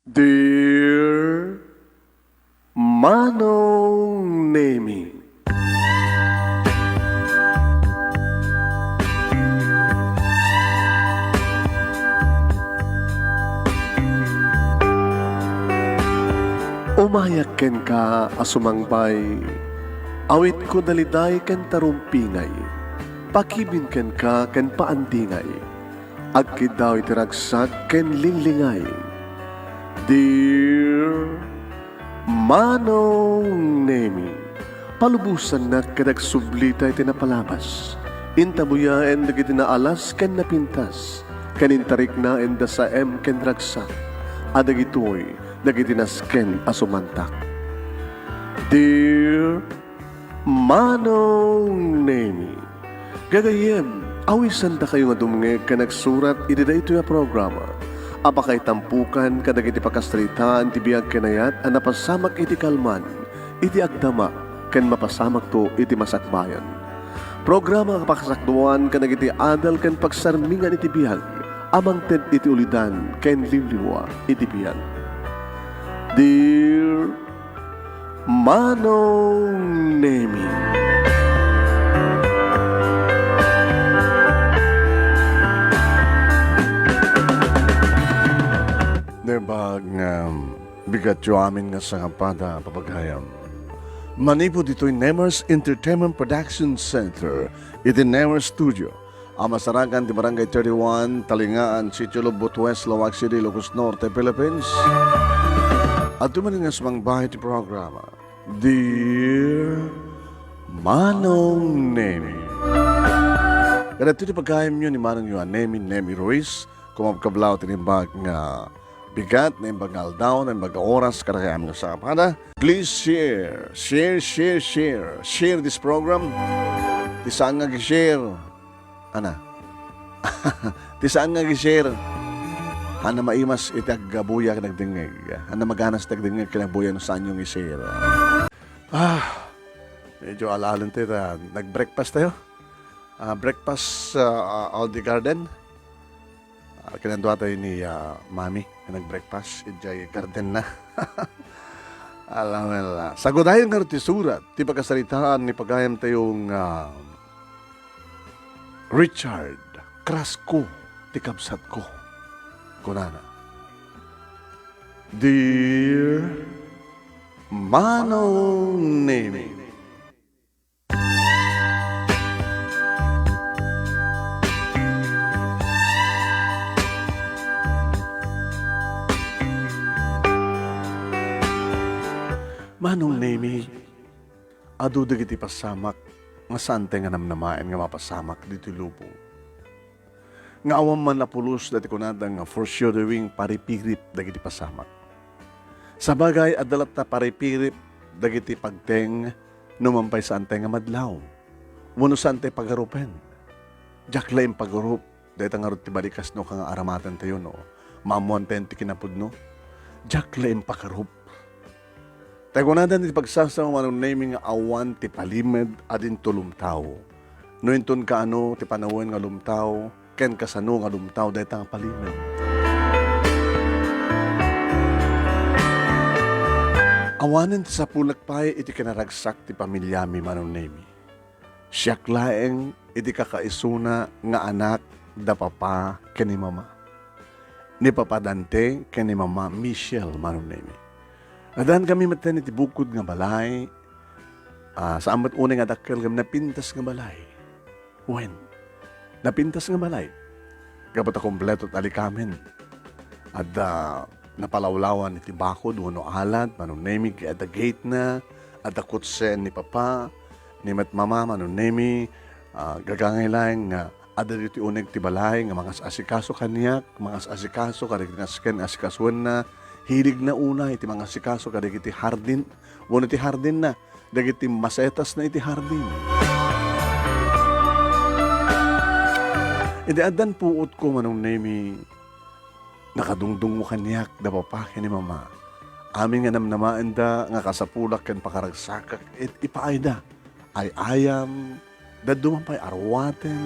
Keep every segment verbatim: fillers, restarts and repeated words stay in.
Dear Manong Nemi. Umayak kenka a sumangbay, awitko daliday ken tarumpingay, pakibin kenka ken paandingay. Agkiddaw iti ragsak ken linglingay. Dear Manong Nemi, palubosannak ket agsublita iti napalabas. Intabuyaen dagiti naalas ken napintas, ken intariknaen da saem ken ragsak, a dagitoy dagiti nasken a sumantak. Dear Manong Nemi, gagayyem, awisandakayo nga dumngeg ken agsurat iti daytoy a programa a pakaitampokan kadagiti pakasaritaan ti biag ken ayat a napasamak iti kalman, iti agdama, ken mapasamakto iti masakbayan. Programa a pakasakduan kadagiti adal ken pagsarmingan iti biag a mangted iti ulidan ken liwliwa iti biag. Dear Manong Nemi. Naimbag nga bigatyo amin nga sangapada, papagayam. Manipud ditoy Nemers Entertainment Production Center, iti Nemers Studio, a masarakan ti Barangay thirty-one, Talingaan, Sitio Lubot West, Laoag City, Ilocos Norte, Philippines. Adtoy manen nga sumangbahay ti programa, Dear Manong Nemi. Kadagitoy ti pagayamyo ni Manongyo a Nemi, Nemi Ruiz, kumabkablaw ti naimbag nga bigat, naimbag nga aldaw, naimbag nga oras, kadagiti amin nga sangapada. Please share, share, share, share, share this program. Ti saan nga agi-share, ana. Ti saan nga agi-share, ana, maimas iti agbuya ken agdengngeg. Ana, maganas ti agdengngeg ken agbuya no saanyo nga i-share. Ah, medyo alaalentayo ta nag-breakfast tayo. Ah, breakfast, ah, ah, Aldi Garden. Ah, kinadua tayo ni, ah, Mami nga nag-breakfast idiay garden na. Alam mo la. Sagudayen ngarud ti surat ti pakasaritaan ni pagayam tayo nga Richard, crush ko ti kabsat ko. Kunana, Dear Manong Nemi. Manong Nemi, adu dagiti pasamak nga saantay nga namnamaen nga mapasamak ditoy lubong. Nga awan man a pulos dati kunada nga foreshadowing, paripirip dagiti pasamak. Sabagay, adda latta paripirip dagiti pagteng no man pay saantay nga madlaw, wenno saantay pagarupen. Diak la impagarup, dayta ngarud ti balikas no ka nga aramatentayo no maammoantayon ti kinapudno. Diak la impagarup. Ta kunada iti pagsasao, Manong Nemi, nga awan ti palimed a dinto lumtaw. No inton kaano ti panawen nga lumtaw, ken kasano nga lumtaw dayta nga palimed. Awanen ti sapunak pay iti kinaragsak ti pamiliami, Manong Nemi. Siak laeng iti kakaisuna nga anak da papa ken ni mama. Ni Papa Dante ken ni Mama Michelle, Manong Nemi. Addan kami metten iti bukod nga balay, ah, saan met unay nga dakkel ngem napintas nga balay. Wen, napintas nga balay. Gapu ta kompleto ti alikamen. Adda napalawlawan iti bakod wenno alad, Manong Nemi, ket adda gate na, adda kotsen ni Papa, ni met Mama, Manong Nemi, ah, gagangay laeng nga adda ditoy uneg ti balay nga mangas-asikaso kaniak, mangas-asikaso kadagiti nasken nga asikasuenna. Hiligna unay ti mangasikaso kadagiti hardin, wenno ti hardinna, dagiti masetasna iti hardin. Idi addan puotko, Manong Nemi, nakadungdungngo kaniak da papa ken ni mama. Amin nga namnamaenda nga kasapulak ken pakaragsakak ket ipaayda. Ay-ayam, dadduma pay arwaten.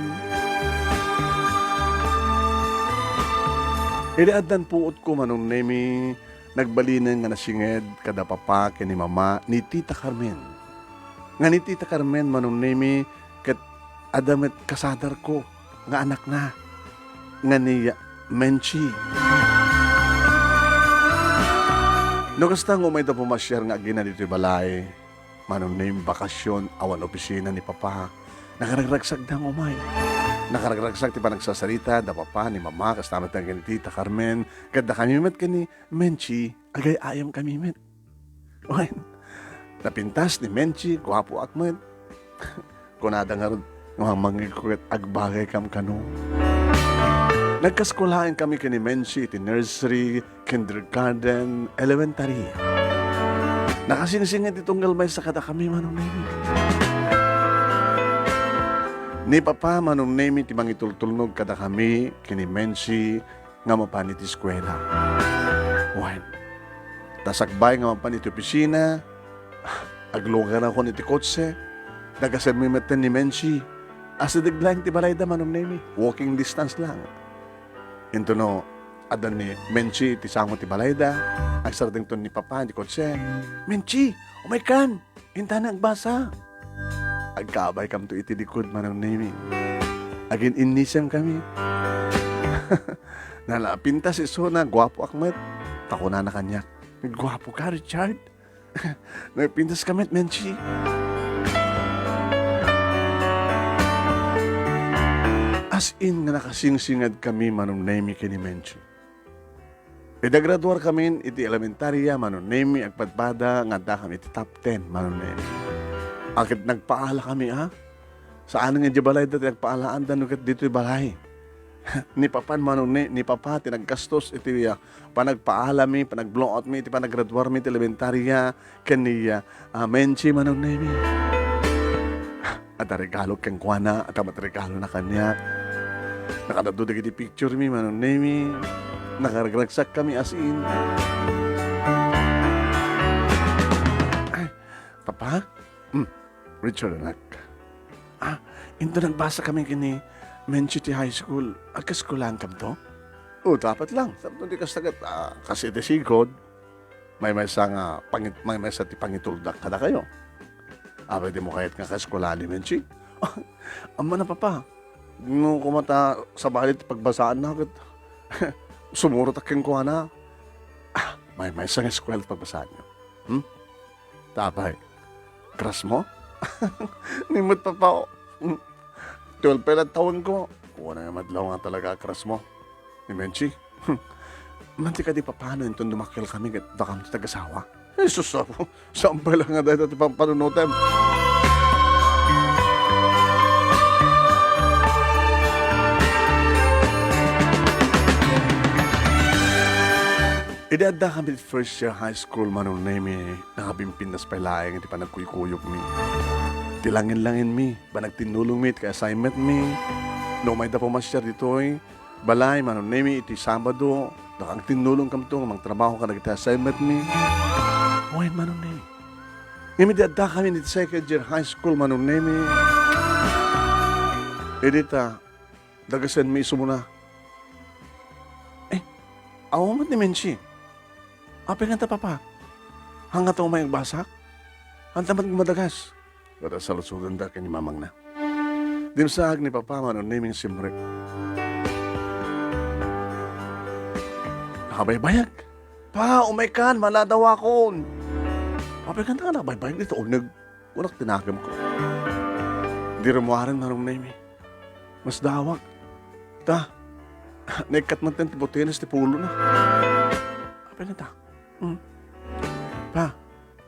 Idi addan puotko, Manong Nemi, Nagbalinen nga nasinged kada papa ken ni mama ni Tita Carmen. Nga ni Tita Carmen, Manong Nemi, ket adda met kasadarko nga anakna nga ni Menchi. No kasta nga umayda pumasiar nga agina ditoy balay, Manong Nemi, bakasyon, awan opisina ni Papa. Nakaragragsakda nga umay. Nakaragragsak ti panagsasarita da Papa ni Mama, kasta met ken ni Tita Carmen, ket da kami met ken ni Menchi, agay-ayam kami met. Wen, napintas ni Menchi, guapoak met. Kunada ngarud, nga mangngegko ket agbagaykam kano. Nagkaskolaen kami ken ni Menchi iti nursery, kindergarten, elementary. Nakasingsinged ti tunggal maysa kadakami, Manong Nemi. Ni Papa, Manong Nemi, ti mangitultulnog kadakami ken ni Menchi nga mapan iti eskuela. Wen, ta sakbay nga mapan iti opisina, aglugarakon iti kotse, dagasenmi metten ni Menchi. Asideg laeng ti balayda, Manong Nemi. Walking distance lang. Intono, adda ni Menchi iti sango ti balayda, agsardengton ni Papa iti kotse. "Menchi, umaykan! Intanak agbasa!" Agkabaykamto iti likod, Manong Nemi. Agin-innisem kami. Nalapintas isuna, guapoak met. Ta kunana kaniak, "Guapo ka, Richard." Nagpintas kami met, Menchi. As in nga nakasingsinged kami, Manong Nemi, ken ni Menchi. Idi agraduar kamin iti elementarya, Manong Nemi, agpadpada nga adda kami iti top ten, Manong Nemi. Aket nagpaala kami, a? Saan nga idiay balayda ti nagpaalaanda no ket ditoy balay. Ni Papan, Manong Ne-, ni Papa ti naggastos iti, ah, panagpaalami, panagbuotmi iti panagraduarmi iti elementarya ken ni, ah, ah, Menchi, Manong Nemi. Adda regalo kenkuana, adda met regalona kaniak. Nakadaddo dagiti picture mi, Manong Nemi. Nakaragragsak kami as in. Ay, Papa? Hmm, Richard, anak. Ah, inton nagbasa kami ken ni Menchi ti high school, agkaskolaankamto? O, dapat lang. Tapno di kasta ket, ah, kas iti sigud, maymaysa nga pangit-, maymaysa ti pangituldak kadakayo. Apay dimo kayat nga kaskolaen ni Menchi? Ammona, Papa. No koma ta sabali ti pagbasaanna ket sumurotak kenkuana. Ah, maymaysa nga eskuela ti pagbasaanyo. Hmm? Ta apay, crush mo? Ni met, Papa, o. Twelve pay la tawenko. Kunam nga madlaw nga talaga a crush mo ni Menchi. Manti kadi, Papa, no inton dumakkel kami ket dakam ti tagasawa? Jesus, apo, saan pay la nga dayta ti pampanunotem? Idi adda kami first year high school, Manong Nemi, nakapimpintas pay laeng ti panagkuykuyogmi. Ti langin-langinmi, panagtinnulongmi iti assignmentmi. No umayda pumasiar ditoy balay, Manong Nemi, iti Sabado, nakagtinnulongkamto nga mangtrabaho kadagiti assignmentmi. Wen, Manong Nemi. Ngem idi adda kami iti second year high school, Manong Nemi, idi ta dagasenmi isuna. Eh, awan met ni Menchi. Apay ngata, Papa? Haan ngata umay agbasak? Haan ta met gumadagas? Ket saludsodenda ken ni mamangna. Dimsaag ni Papa, Manong Nemi, simrek. Nakabaybayag. Pa, umaykan, maladawakon. Apay ngata nga nakabaybayag dita uneg? Kunak ti nakemko. Di rummuaren, Manong Nemi. Masdawak. Ta, naikkat metten ti butinas ti pulona. Apay ngata? Hmm. Pa.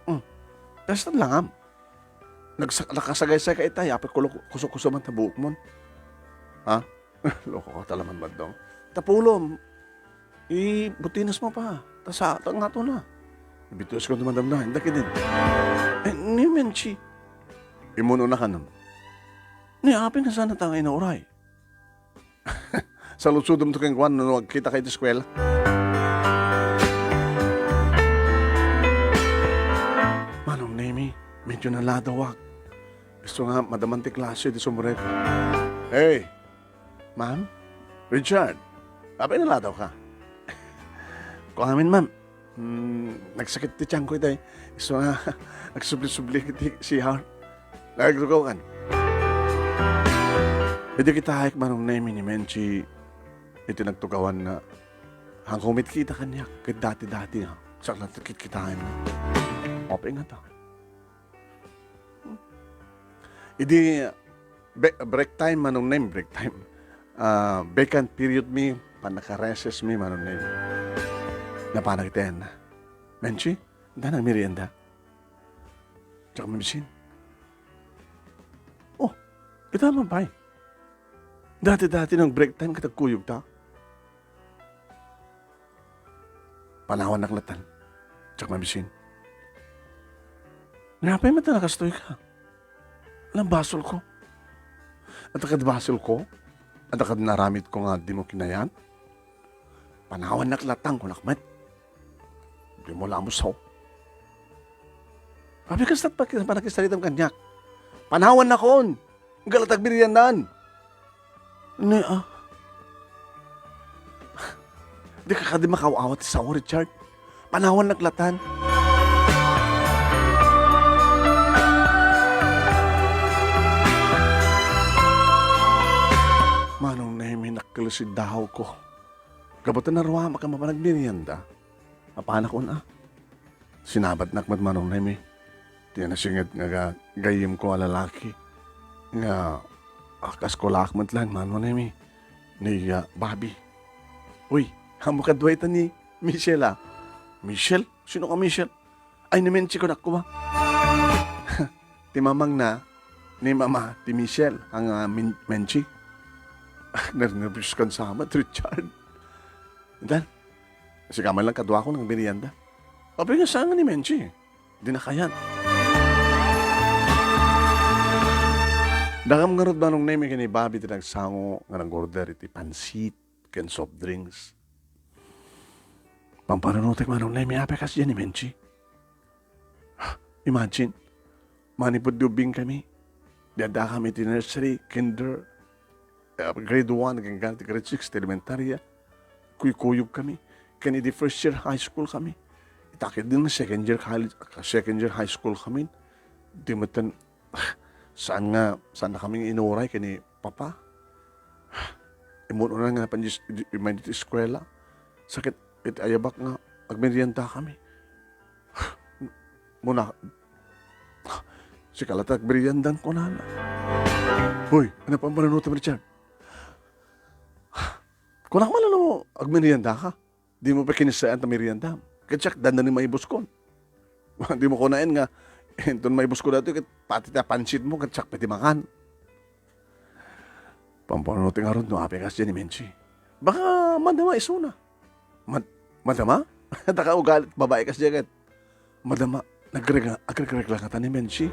Hmm. Kasta langam. Nagsa-, nakasagaysay ka ita, apay kulo-, kuso-kuso man ta buokmon. Ha? Loko ka talaman, Bandong. Ta pulom. Ibutinas mo pa. Ta sa, ta ngato na. Ibitues ko madam na, inda kidin. Eh, ni Menchi. Imuno na kanon. Ni apay nga sana ta nga inauray. Saludsodem to kenkuan no agkita ka iti eskuela. Manong Nemi, medyo naladawak. Isu nga, madaman ti klase di sumrek. Hey! Ma'am? Richard, apay naladaw ka? Kuamin, ma'am. Hmm, nagsakit ti tiyanko itay. Isu nga, nagsubli-subli iti C R. Nagrugaw kan. Idi kitaek, Manong Nemi, ni Menchi, iti nagtugawan na, han kumitkita kaniak, ket dati-dati, ha. Saklang kitkitaen. Open nga ta. Idi be-, break time, Manong Nem, break time. Ah, vacant period mi, pannakareses mi, Manong Nem. Napanak iti ayanna. Menchi, ita nagmerienda. Diak mabisin. Oh, ita man pay. Dati-dati nang break time ket agkuyogta. Panawannak latan. Diak mabisin. Apay met a nakastoyka? Anam basolko? Adda kad basolko? Adda kad naaramidko nga dimo kinayat? Panawannak latan, kunak met. Dimo la amusaw. Apay kasta ti paki-, panakisaritam kaniak? Panawannakon! Galatag meriendan. Ne, ah. Dika kadi makaaw-awat ti sao, Richard. Panawannak latan. Manong Nemi, nakkel ti dahawko. Gapu ta narua, maka mapan agmerienda. Apanak on, ah. Sinabatnak met, Manong Nemi. Ti nasinged nga ga-, gayyemko a lalaki nga, ah, kaskolaak met laeng, Manong Nemi, ni, ah, Bobby. Uy, ammo kadua ita ni Michelle, ah. Michelle? Sino nga Michelle? Ay, ni Menchi kunak koma. Ti mamangna, ni mama, ti Michelle, ang, ah, Min-, Menchi. Nernerbios kan sama, Richard. Dan, sika man lang kaduakon nga merienda. Apay nga saan nga ni Menchi? Di na kayat. Dakam ngarud, Manong Nemi, ken ni Bobby ti nagsango nga nag-order iti pansit ken soft drinks. Pampanunotek, Manong Nemi, apay kasdiay ni Menchi? Imagine, manipud di ubbing kami. Di adda kami ti nursery, kinder, eh, grade one, hanggang ti grade six, ti elementarya. Kuykuyog kami. Ken idi first year high school kami. Ita ketdi nga second year college, second year high school kami. Di metten, saan nga, saan na kami nga inuray ken ni Papa? Immun-unan nga napan dis-, di-, immay ditoy eskuela. Sakit iti ayabak nga agmerienda kami. Muna, sika latta agmeriendan, kunana. Hoy, ania pampanunotem, Richard? Kunak man no agmerienda ka? Dimo pay kinissaan ta merienda. Ket siak, dandani maibuskon. Dimo kunaen nga, inton maibuskon daytoy, ket pati ta pansitmo, ket siak pay ti makan. Pampanunotek ngarud no apay kasdiay ni Menchi. Baka madama isuna. Mad-, madama? Daka ugali ti babai kasdiay ket. Madama, nagregla-, agregregla ngata ni Menchi.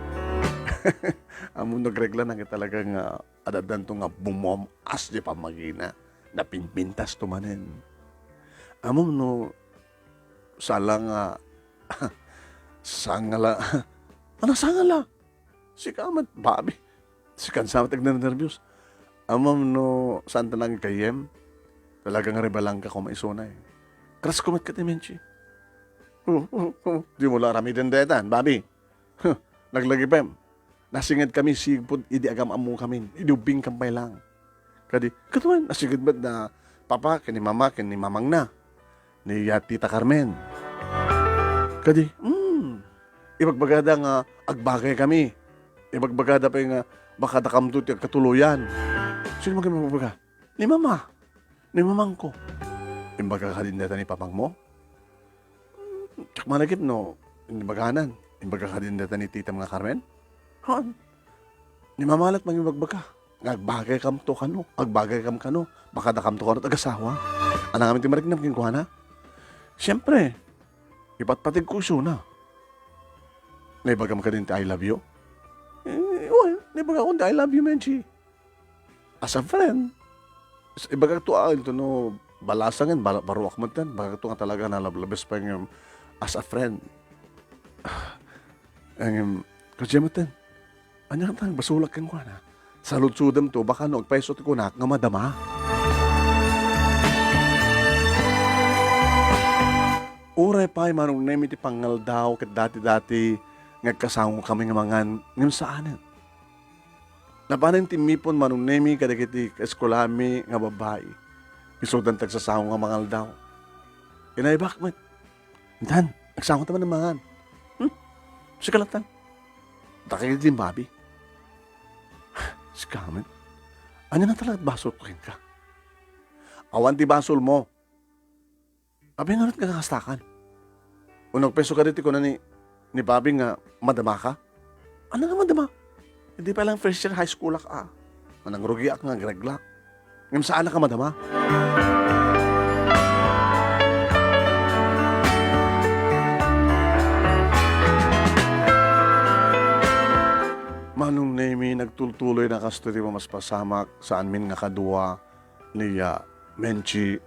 Ammom no agregla na ket talaga nga addanto nga bumom-as ti pammagina. Napinpintasto manen. Ammom no sala nga sangala. Ano sangala? Sika met, Bobby. Sika sa met agnernerbios. Ammom no saan ta nang gayyem? Talaga nga rebalangka koma isuna, eh. Crush ko met ket ni Menchi. Oh, oh, oh. Dimo la aramiden dayta, Bobby. Huh, naglagipem. Nasinged kami sigpud idi agam-ammokamin. Idi ubbingkam pay lang. Kadi, kaduayen, nasinged met da Papa, ken ni Mama, ken ni mamangna. Ni, ah, Tita Carmen. Kadi, hmm, ibagbagada nga agbagay kami. Ibagbagada pay nga baka dakamto ti agkatuloyan. Sino man kami magbaga? Ni Mama. Ni mamangko. Imbaga kadin dayta ni papangmo? Hmm, diak malagip no imbaganan. Imbaga kadin dayta ni Tita nga Carmen? Haan. Ni Mama la't mangibagbaga nga agbagaykamto kano, agbagaykam kano, baka dakamto kano ti agasawa. Ania ngamin ti mariknam kenkuana? Siempre, ipatpategko isuna. Naibagam kadin ti I love you? Eh, well, naibagakon ti I love you, Menchi. As a friend. S-, ibagakto, ah, ito no, balasangen, bala-, baruak metten, ibagakto nga talaga nalablabes pay nga as a friend. Ngem, kadi metten. Ania ta nagbasolak kenkuana? Saludsodem to, baka no agpayso ti kunak nga madama. Uray pay Manong Nemi ti pangngaldaw ket dati-dati nga agkasangokami nga mangan ngem saanen. Napanen timmipon Manong Nemi kadagiti kaeskuelami nga babbai. Isudan ti agsasango nga mangaldaw. Inaybak met. Intan, agsangotaman a mangan. Hmm? Sika latta. Dakay din babi. Sika met. Ania nga talaga basolko kenka? Awan ti basolmo. Apay ngarud nga nakastakan? Uneg peso kadi ti kuna ni, ni Bobby nga madamaka? Ania nga madama? Idi pay lang first year high school-ak a. Manangrugiak nga agreglak. Ngem saanak a madama. Manong Nemi, nagtultuloy na kasto ti mamaspasamak, saanmin nga kadua ni, ah, Menchi,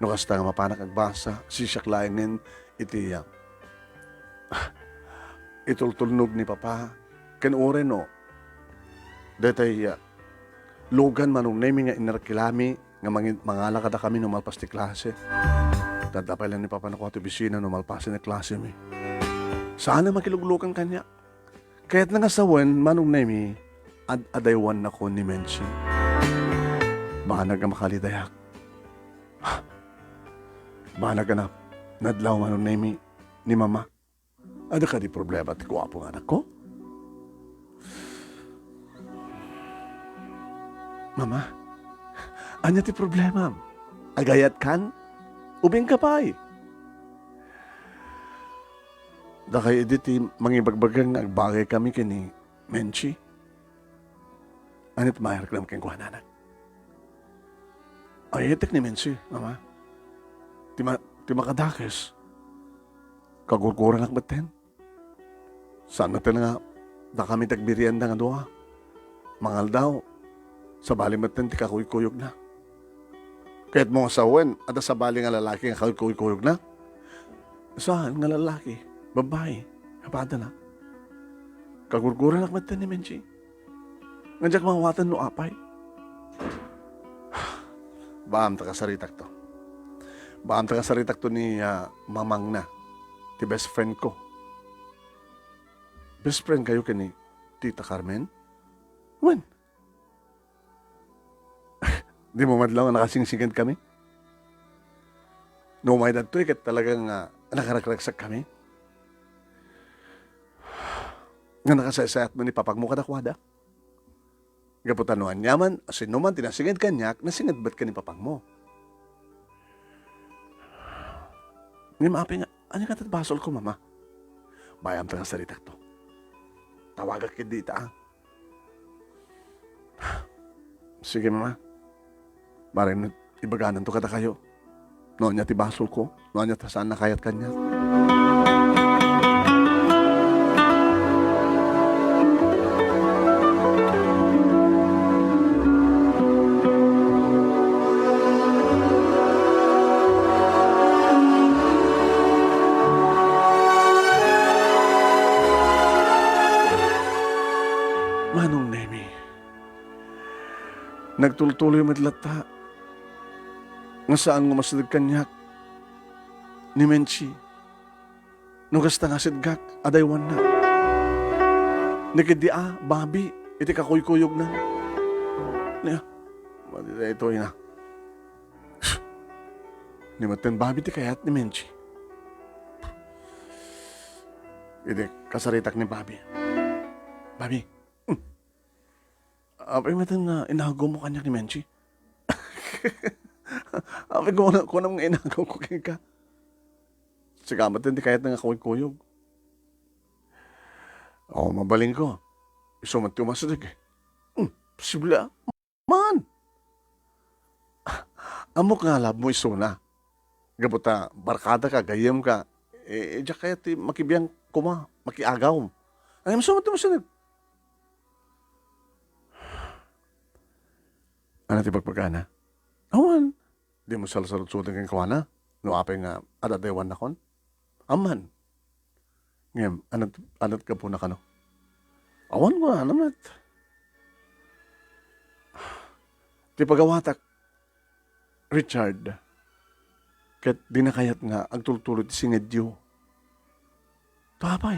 no kasta nga mapanak agbasa, sisiak laengen iti, ah, itultulnog ni Papa, ken uray no, detay, ah, lugan Manong Nemi nga inarkilami nga mangi-, mangala kadakami no malpas ti klase. Tadda pay lang ni Papa no kua ti opisina no malpasen ti klasemi. Saan a makiluglugan kaniak. Kayatna nga sawen, Manong Nemi, ad-adaywannakon ni Menchi. Banag a makalidayak. Banag a na-, nadlaw, Manong Nemi, ni Mama. Adda kadi problema ti guapo nga anakko? Mama, ania ti problemam? Agayatkan? Ubingka pay? Dakay idi ti mangibagbaga nga agbagaykami ken ni Menchi? Ania ti maayreklam kenkuana, anak? Ayatek ni Menchi, Mama. Ti ma-, ti makadakes, kagurguranak metten. Saan metten nga dakami ti agbirianda nga dua. Mangaldaw, sabali metten ti kakuykuyogna. Kayatmo nga sawen, adda sabali nga lalaki nga kakuykuyogna? Saan nga lalaki, babbai, a padana. Kagurguranak metten ni Menchi. Nga diak mangawatan no apay. Baam ta kasaritakto. Baam ta kasaritakto ni, ah, mamangna, ti best friend ko. Best friend kayo ken ni Tita Carmen? Wen. Di mo madlaw nga nakasingsinged kami? No umay dagtoy ket talagang, ah, nakaragragsak kami. Nga nakasaysayat man ni papagmo kadakuada. Gapu ta no aniaman, a sinoman ti nasinged kaniak, nasinged met ken ni papagmo. Ngem apay nga, ania nga ti basolko, Mama? Baam ta nga saritakto. Tawagak ketdi ita, a. Sige, Mama. Bareng ibagananto kadakayo no ania ti basolko, no ania ti saan a kayat kaniak. Manong Nemi, nagtultuloy met latta nga saan nga umasideg kaniak ni Menchi. No kasta nga sidgak, adaywanna. Ni ketdi a, Bobby, iti kakuykuyogna. Nia, madi daytoy na. Ni metten Bobby ti kayat ni Menchi. Idi kasaritak ni Bobby. Bobby, hmm. Apay metten nga inagawmo kaniak ni Menchi? Apay kuna-, kunam nga inagawko kenka? Sika metten ti kayatna nga kuykuyog. O, mabalinko. Isu met ti umasideg. Hmm, posible, a. Man! Ammok nga love mo isuna. Gapu ta barkadaka, gayyemka, e, e, diak kayat ti makibiang koma, makiagaw. Ngem isu met ti umasideg. Ania ti bagbagana? Awan. Dimo salsaludsoden kenkuana no apay nga ad-adaywanakon? Amman. Ngem, ania ti, ania ti gapuna kano? Awan, kunana met. Ti pagawatak, Richard, Ket dina kayat nga agtultuloy ti singedyo. Apay.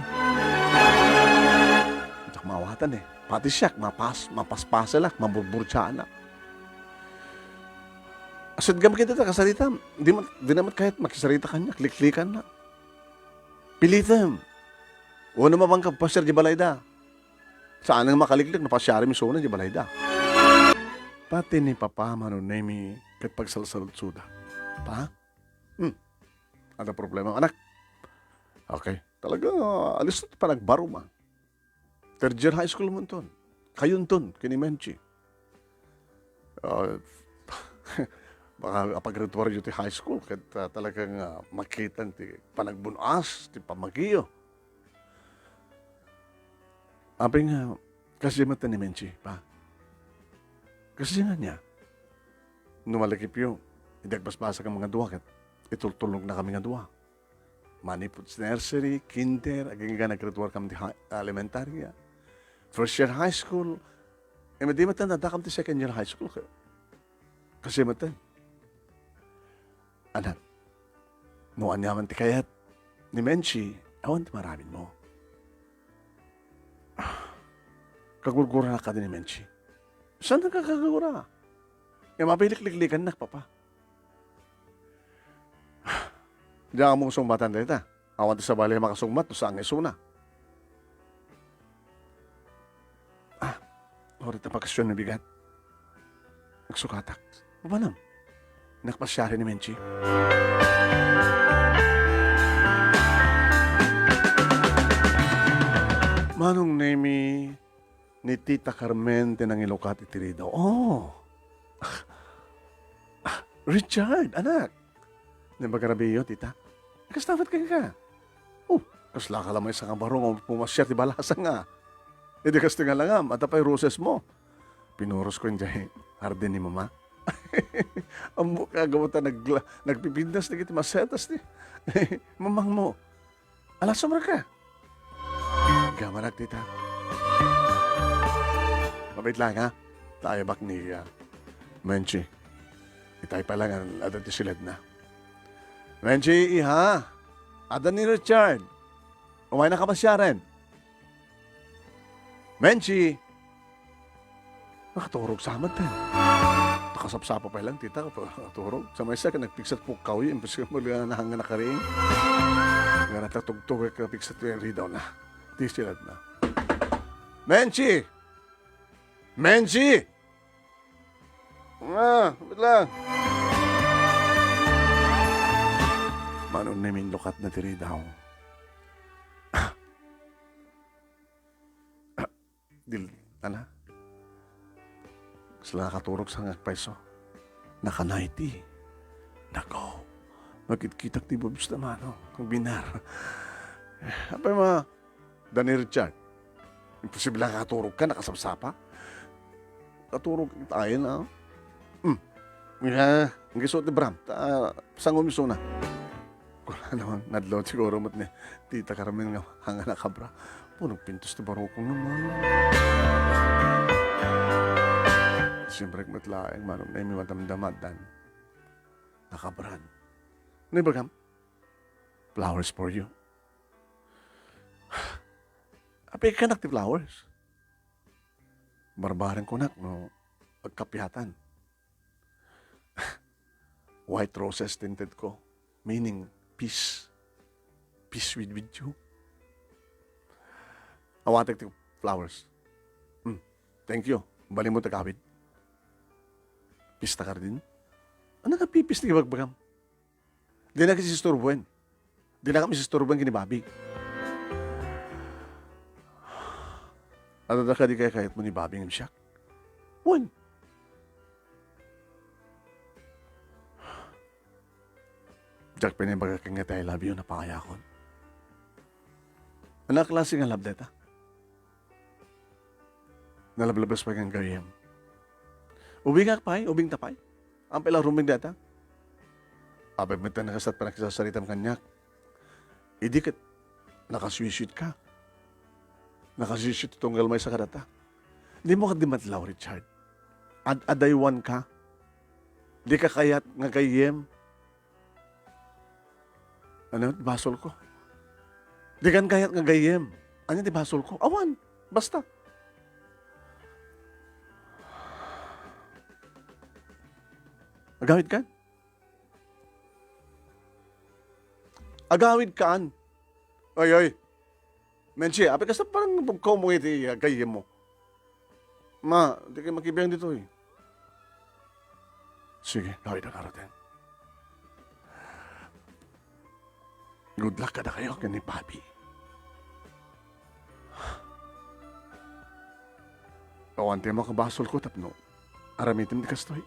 Diak maawatan, eh. Pati siak, mapas-, mapaspaselak, maburburtiaanak. Saan gayam ket dayta kasaritam? Di man, di na met kayat makisarita kaniak, liklikannak. Pilitem. Wenno, mapangka pasiar idiay balayda. Saan nga makaliklik no pasiarem isuna idiay balayda. Pati ni Papa Mano Nemi ket pagsalsaludsoda. Pa? Hmm. Adda problema, anak? Okay. Talaga, alis ti panagbarom, ah. Third year high school mo inton. Kayo inton, ken ni Menchi. Ah, baka apaggraduaryo ti high school, ket, ah, talagang, ah, makitam ti panagbun-as, ti pammagiyo. Apay nga, kasdiay met ni Menchi, pa? Kasdiay nga niya. No malakipyo, idi agbasbasak a mangdua ket itultulnogna kami nga dua. Manipud nursery, kinder, agingga naggraduar kam ti hi-, elementarya. First year high school, eh, di met addakam ti second year high school. Ka-, kasdiay met. Anak, no aniaman ti kayat ni Menchi, awan ti maramidmo. Kagurguranak kadi ni Menchi. Saan nga kagurgura? Nga mapilikliklikannak, Papa. Diak ammo kasungmatan dayta. Awan ti sabali a makasungmat no saan nga isuna. Ah, uray ta bakasyon nga bigat. Agsukatak. Mapanam. Nakpasiari ni Menchi. Manong Nemi, ni Tita Carmen ti nangilukat iti ridaw. Oh! Ah, Richard, anak! Naimbag a rabiiyo, Tita. Kasta met kenka? Oh, kaslaka la maysa nga baro nga pumasiar ti balasang, a. Idi kasta nga langam, adda pay rosesmo. Pinuroskonto idiay hardin ni Mama. Ammok, gapu ta nagla-, nagpipintas dagiti masetas ti mamangmo. Alas, sumrek ka. Gamanak, Tita. Mabait lang, ha? Tayo bak ni, ah, Menchi. Itay pa lang, adda ti siledna. Menchi, iha. Adda ni Richard. Umayna ka pasiaren. Menchi! Nakaturog sa met, eh. Nakasapsapa pay lang, Tita, nakaturog. Sa maysa, nagpiksat pukkaw, imposible nga nahanga nakariing. Nga natatugtog, nagpiksat ti ridawna. Ti siledna. Menchi! Menchi! Ah, wait lang. Manong Nemi, inlukatna ti ridaw. Dil-, ala? Kasla nakaturog sa nga agpayso. Naka-nighty. Nako. Makitkitak ti boobs na, Manong. Ang binar. Apay, ma-, Danny Richard. Imposible nga nakaturog ka, nakasapsapa. Katurog tayo na. Hmm. Nga, ang giso ti bram. Ta, sangom isuna. Kuna naman, nadlaw siguro met ni Tita Carmen nga hanga nakabra. Punong pintos ti barokong naman. Siyempre, met laeng, Manong Nemi, madamdama dan. Nakabran. Ano ibagam? Flowers for you. Apay kanak ti flowers? Barbareng kunak no agkapiatan. White roses tinted ko, meaning peace. Peace with, with you. Awatek ti flowers. Hmm. Thank you. Balin mo ti agawid. Pista ka rin? Ano nga pipis ti ibagbagam? Di na kasi istorboen. Di na kami istorboen ken ni Bobby. Adda kadi kayat mo ni Bobby ngem siak? Wen. Diak pay naibaga kenka ti I love you, napaayakon. Ano a klase nga love dayta? Nalablabes pay nga gayyem. Ubingak pay, ubingta pay. Ampay la rumeng dayta. Apay met nga kasat panagsasaritam kaniak. Idi ket nakasweet-sweet ka. Nakasweet-sweet ti tunggal maysa kadata. Dimo ket di matlaw, Richard. Ad-adaywan ka. Di ka kayat nga gayyem. Ania ti basolko? Dikan kayat nga gayyem. Ania ti basolko? Awan. Basta. Agawidkan? Agawidkan? Oy, oy. Menchi, apay kasta parang bugkaw mo iti, ah, gayyemmo. Ma, dikay makibiang ditoy. Sige, gawidak ngaruden. Good luck kadakayo ken ni Bobby. Awan ti makabasolko tapno aramidem ti kastoy.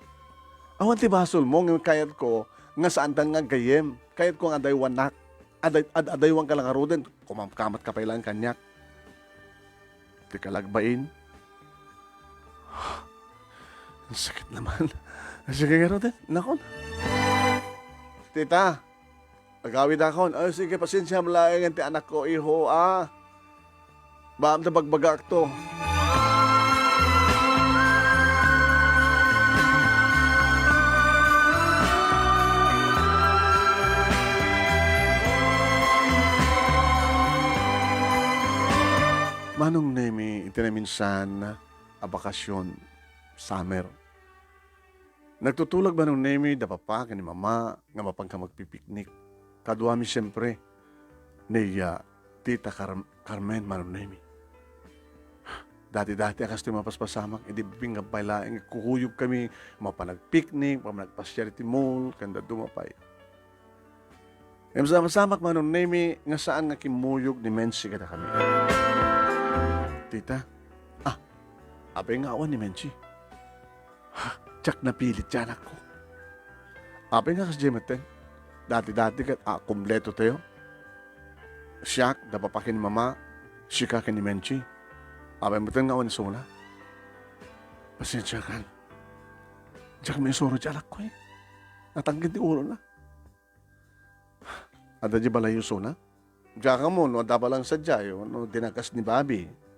Awan ti basolmo ngem kayatko nga saantan nga aggayyem. Kayatko nga adaywanak. Aday-, ad-, adaywanka la ngaruden. Kumamkamatka pay laeng kaniak. Ti kalagbain. Ang sakit naman. Sige ngaruden, nakon. Tita, agawidakon. Ay, sige, pasensiam laeng ti anakko, iho, a. Baam ta bagbagaakto. Manong Nemi, iti naminsan a bakasyon, summer. Nagtutulag Manong Nemi da Papa ken ni Mama nga mapanka magpipiknik. Kaduami siempre ni, ah, Tita Car-, Carmen, Manong Nemi. Dati-dati a kastoy mapaspasamak, idi bingabay laeng kukuyogkami, mapanagpiknik, mapanagpasiar iti mall, ken dadduma pay. Ngem sama-samak Manong Nemi nga saan nga kimmuyog ni Menchi kadakami. Tita, ah, apay nga awan ni Menchi? Ha, diak napilit ti anakko. Apay nga kasdiay metten? Dati-dati ket a kumpleto tayo. Siak, da Papa ken ni Mama, sika ken ni Menchi. Apay metten nga awan isuna? Pasensiakan. Diak maisuro ti anakko, eh. Natangken ti ulona. Adda di balay isuna? Diak ammo no adda balang sadiay wenno dinagas ni Bobby.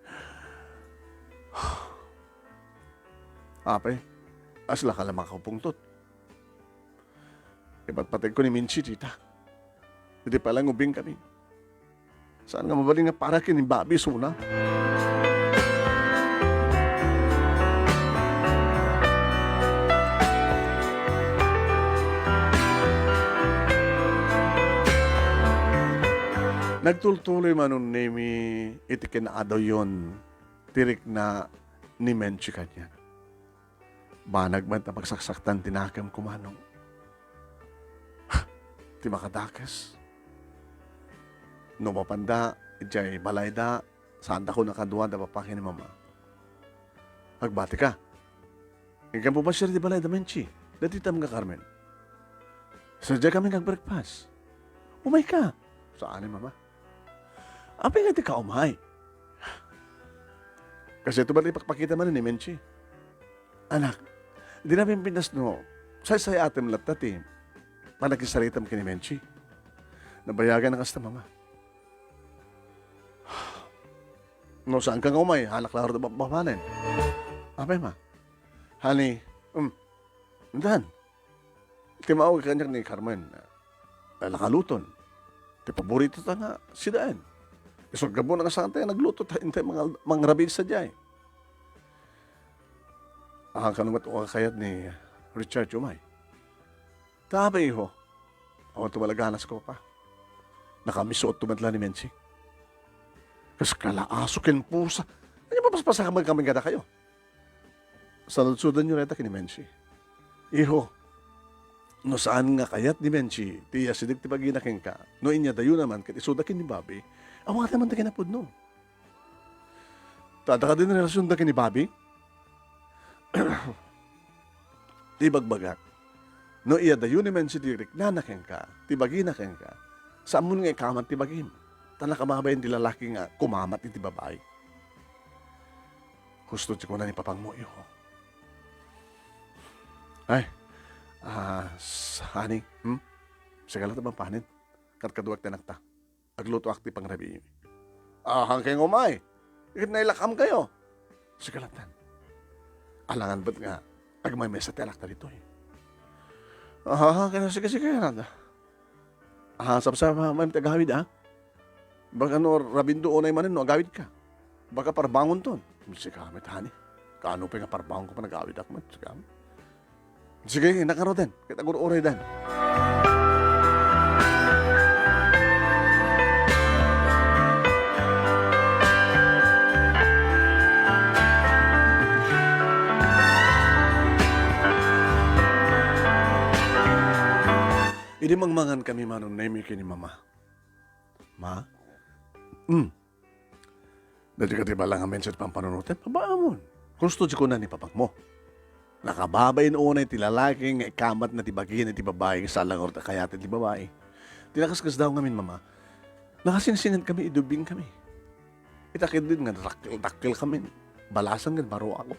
Apay, asla ka la makapungtot. Ipatpategko ni Menchi, Tita. Idi pay laeng ubingkami. Saan nga mabalin nga para ken ni Bobby isuna? Nagtultuloy Manong Nemi iti kinaadawyon ti rikna ni Menchi kaniak. Banag met a pagsaksaktan ti nakemko, Manong. Ti makadakes. No mapanda, idiay balayda, saandakon a kadua da Papa ken ni Mama. Agbatika. Inkan pumasiar iti balayda Menchi, da Titam nga Carmen. Sadiay kami nga agbreakfast. Umayka, saan ni Mama. Apay nga dika umay? Kasdiay met ipakpakita manen ni Menchi. Anak, dina pimpintas no saysay-atem latta ti panagkinsaritam ken ni Menchi. Nabayagan a kasta, Mama. No saanka nga umay, haanak la ngarud a bab-, babanen. Apay, Ma? Honey, um, intan. Timmaw kaniak ni Carmen, eh, nakaluton. Ti paboritota nga sidaen. Isu ti gapu nga saantayo nagluto, ta intay mangal-, mangrabii sadiay. Ah, kano met a kayat ni Richard umay? Ta apay, iho. Awan tumalaganas ko pa. Nakamisuot to met la ni Menchi. Kas kalaaso ken pusa. Ania, mapaspasamak kami kadakayo? Saludsodanyo dayta ken ni Menchi. Iho, no saan nga kayat ni Menchi ti iyasideg ti bagina kenka, no inyadayona man ket isuda ken ni Bobby, awatem man ti kinapudno. Ta adda kadin relasionda ken ni Bobby? Ti ibagbagak, no iyadayo ni Menchi ti riknana kenka, ti bagina kenka, saanmon nga ikamat ti bagim, ta nakababain ti lalaki nga kumamat iti babai. Husto ti kuna ni papangmo, iho. Ay, ah, s-, honey, hmm? Sika latta mapanen. Kadkaduak ti anakta. Aglutoak ti pangrabii. Ah, haanak nga umay. Iket nailakam kayo. Sika latta. Alangan met nga agmaymaysa ti anakta ditoy. Ah, kaya sige, sige, nada. Ah, sapsapa man ti agawid, ah. Baka no, rabindo unay manen no agawid ka. Baka parbangon ton. Sika met, honey. Kaano pay nga parbangon ko panagawid ak met, sika met. Sige, nakaruden. Ket agur-uray dan. Idi mangmangan kami manong Nemi ken ni Mama. Ma? Mm. Dati ka ti bala nga mindset pampanunoten? Abaamon. Gusto di ko na ni papagmo. Nakababain unay ti lalaki nga ikamat na ti bagina ti babae, saan la ngarud a kayaten ti babae. Ti nakaskasdaaw ngamin, Mama, nakasinsingan kami, idubing kami. Ita ketdin nga dakkel, dakkel kami. Balasan nga baro ako.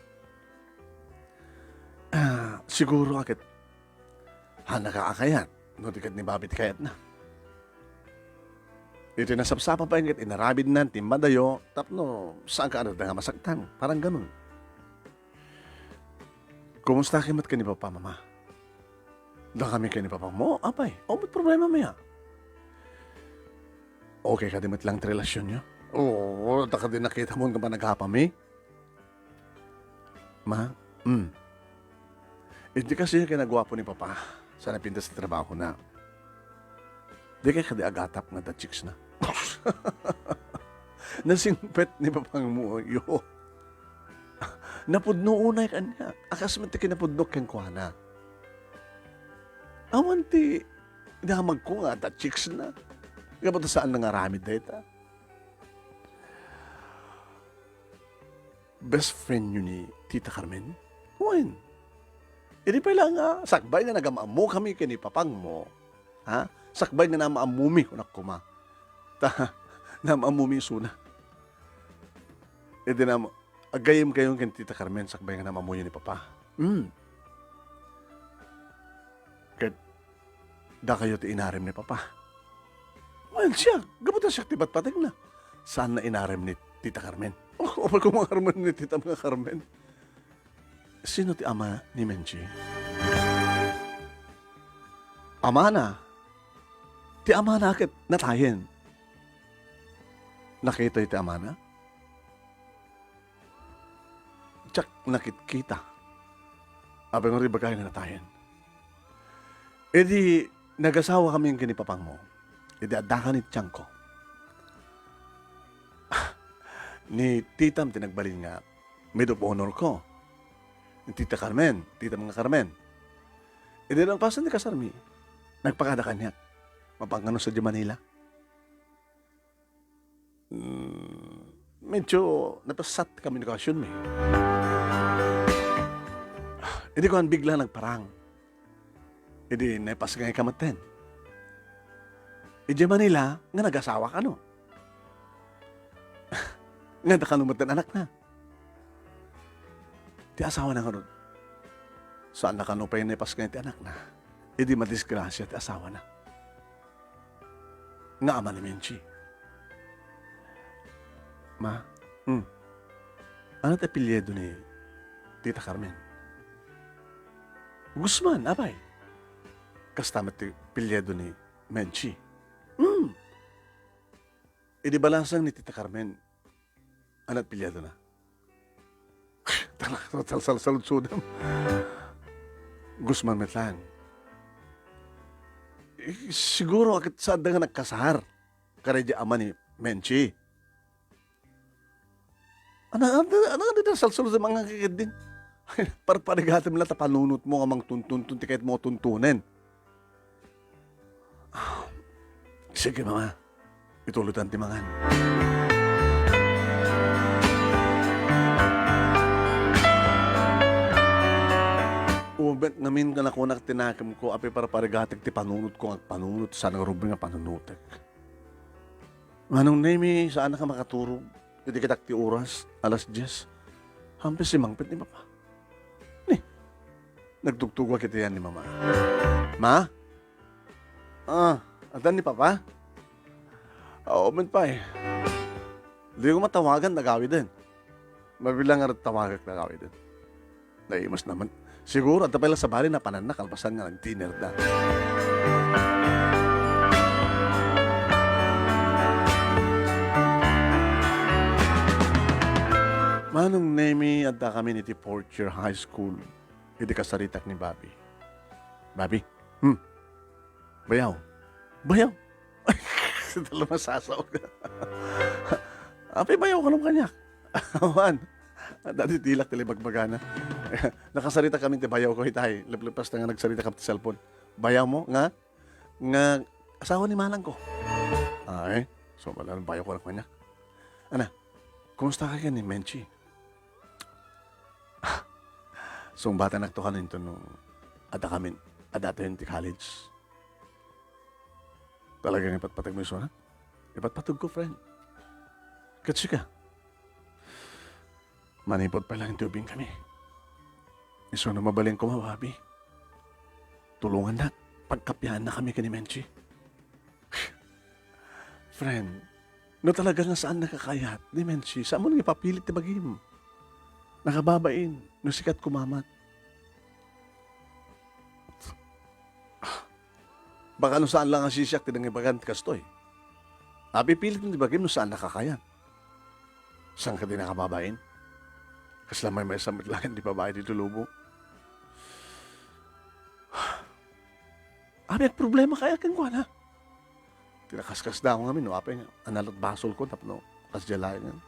Ah, siguro aket, hanaka a kayat, no di ket ni Bobby ti kayatna. Iti nasapsapa pay ket inarabidnan ti madayo tapno saan ka adda nga masaktan. Parang ganun. Kumusta ka met ken ni Papa, Mama? Dakami ken ni Papa mo? Apay, awan met problema mi a. Okay kadi met lang ti relasyon niyo? Oo, ta kadi nakita mo nga panagapami? Ma? Mm. Idi kasi kinaguapo ni Papa sa napintas ti trabahona. Di kay kadi agatap nga da chicks na. Nasingpet ni Papang Muyo. Napudno unay kaniak. Akas met ti kinapudno kenkuana. Awan ti damagko nga da chicks na. Nga ba't saan nangaramid dayta? Best friend yo ni Tita Carmen? Wen. Idi pay la nga sakbay nga nagam-ammo kami ken ni Papang mo, ha? Sakbay nga nam-ammomi, kunak koma. Ta, nam-ammomi isuna. Idi nam-, aggayem kayo ken Tita Carmen sakbay nga nam-ammo yo ni Papa. Hmm. Ket dakayo ti inarem ni Papa. Wen, siak, gapu ta siak ti patpategna. Saan na inarem ni Tita Carmen? Oh, apay ko mangarem ni Tita nga Carmen. Sino ti ama ni Menchi? Amana. Ti amana ket natayen. Nakita ti amana? Diak nakitkita. Apay nga ibagay nga natayen. Idi nagasawa kami ken ni Papang mo, idi adda ka ni tiangko. Ni titam ti nagbalin nga maid of honor ko. Ni Tita Carmen, titam nga Carmen. Idi nagpasen ti kasarmi, nagpakada kaniak. Mapangkano sa di Manila? Hmm, medyo napasat ti komunikasyonmi. Idi kuan, bigla nagparang. Idi naipasngay ka metten. Idiay Manila, nga nagasawa kano? Nga adda kano metten anakna? Ti asawana ngarud, saan na kano pay naipasngay ti anakna? Idi madisgrasya ti asawana. Nga ama ni Menchi. Ma? Hmm. Ano ti apelyido ni Tita Carmen? Guzman, apay. Kasta met ti apelyido ni Menchi. Hmm. Idi balasang ni Tita Carmen, ano ti apelyido na? Tal-, tal-, tal-, saludsodem. Guzman met lang. Eh, siguro ket saan da nga nagkasar. Kari di ama ni Menchi. Ana, ana, ana, ana, salsal sa mga kikidin. Parparigatem la ta panunot mo nga mangtuntunton ti kayat mo tuntunen. Ah, sige, Mama. Ituloy tan ti mangan. Ubet ngamin nga nakunak ti nakemko, apay parparigatek ti panunot ko nga agpanunot, saan nga rumbeng nga panunotek. Manong Nemi, saan ka makaturog? Idi kitak ti oras, alas dies. Hampis simangpet ni Papa. Ni, nagtugtugak iti yan ni Mama. Ma? Ah, addan ni Papa? Aw, met pay. Di ko matawagan, nagawiden. Mabilang nga tawagak, nagawiden. Naimas naman. Siguro, adda pay la sabali, napananna kalpasan nga nag-dinner da. Manong Nemi, addakamin iti fourth year high school. Idi kasaritak ni Bobby. Bobby? Hmm. Bayaw. Bayaw? Saan ta lumasasaw? Apay, bayaw ka lang kaniak. Awan. Dati dilak ti bagbagana. Nakasarita kami ti bayaw ko itay. Leplepas na nga nagsarita ka ti cellphone. Bayaw mo nga, nga asawa ni manang ko. Ay, so pala, bayaw ko lang kaniak. Ana, kumusta ka ken ni Menchi? Sungbatanak to kaninto no adda kamin, adda tayon ti college. Talaga nga ipatpateg mo isuna? Ipatpateg ko, friend. Ket sika? Manipud pay lang ti ubing kami. Isu no mabalin ko, mababi. Tulongannak, pagkapianna kami ken ni Menchi. Friend, no talaga nga saan nakakayat, ni Menchi, saan mo nga ipapilit ti bagim? Nakababain, no sikat kumamat. Baka no saan lang a sisiak ti nangibagan ti kastoy. Apipilit ti bagim no saan nakakayat. Saan ka di nakababain? Kasla maymaysa met laeng ti babai ti tulubo. Abi, agproblema kaya kenkuana. Ti nakaskasdaaw ngamin no apay nga analut basol ko tapno kasdiay laeng.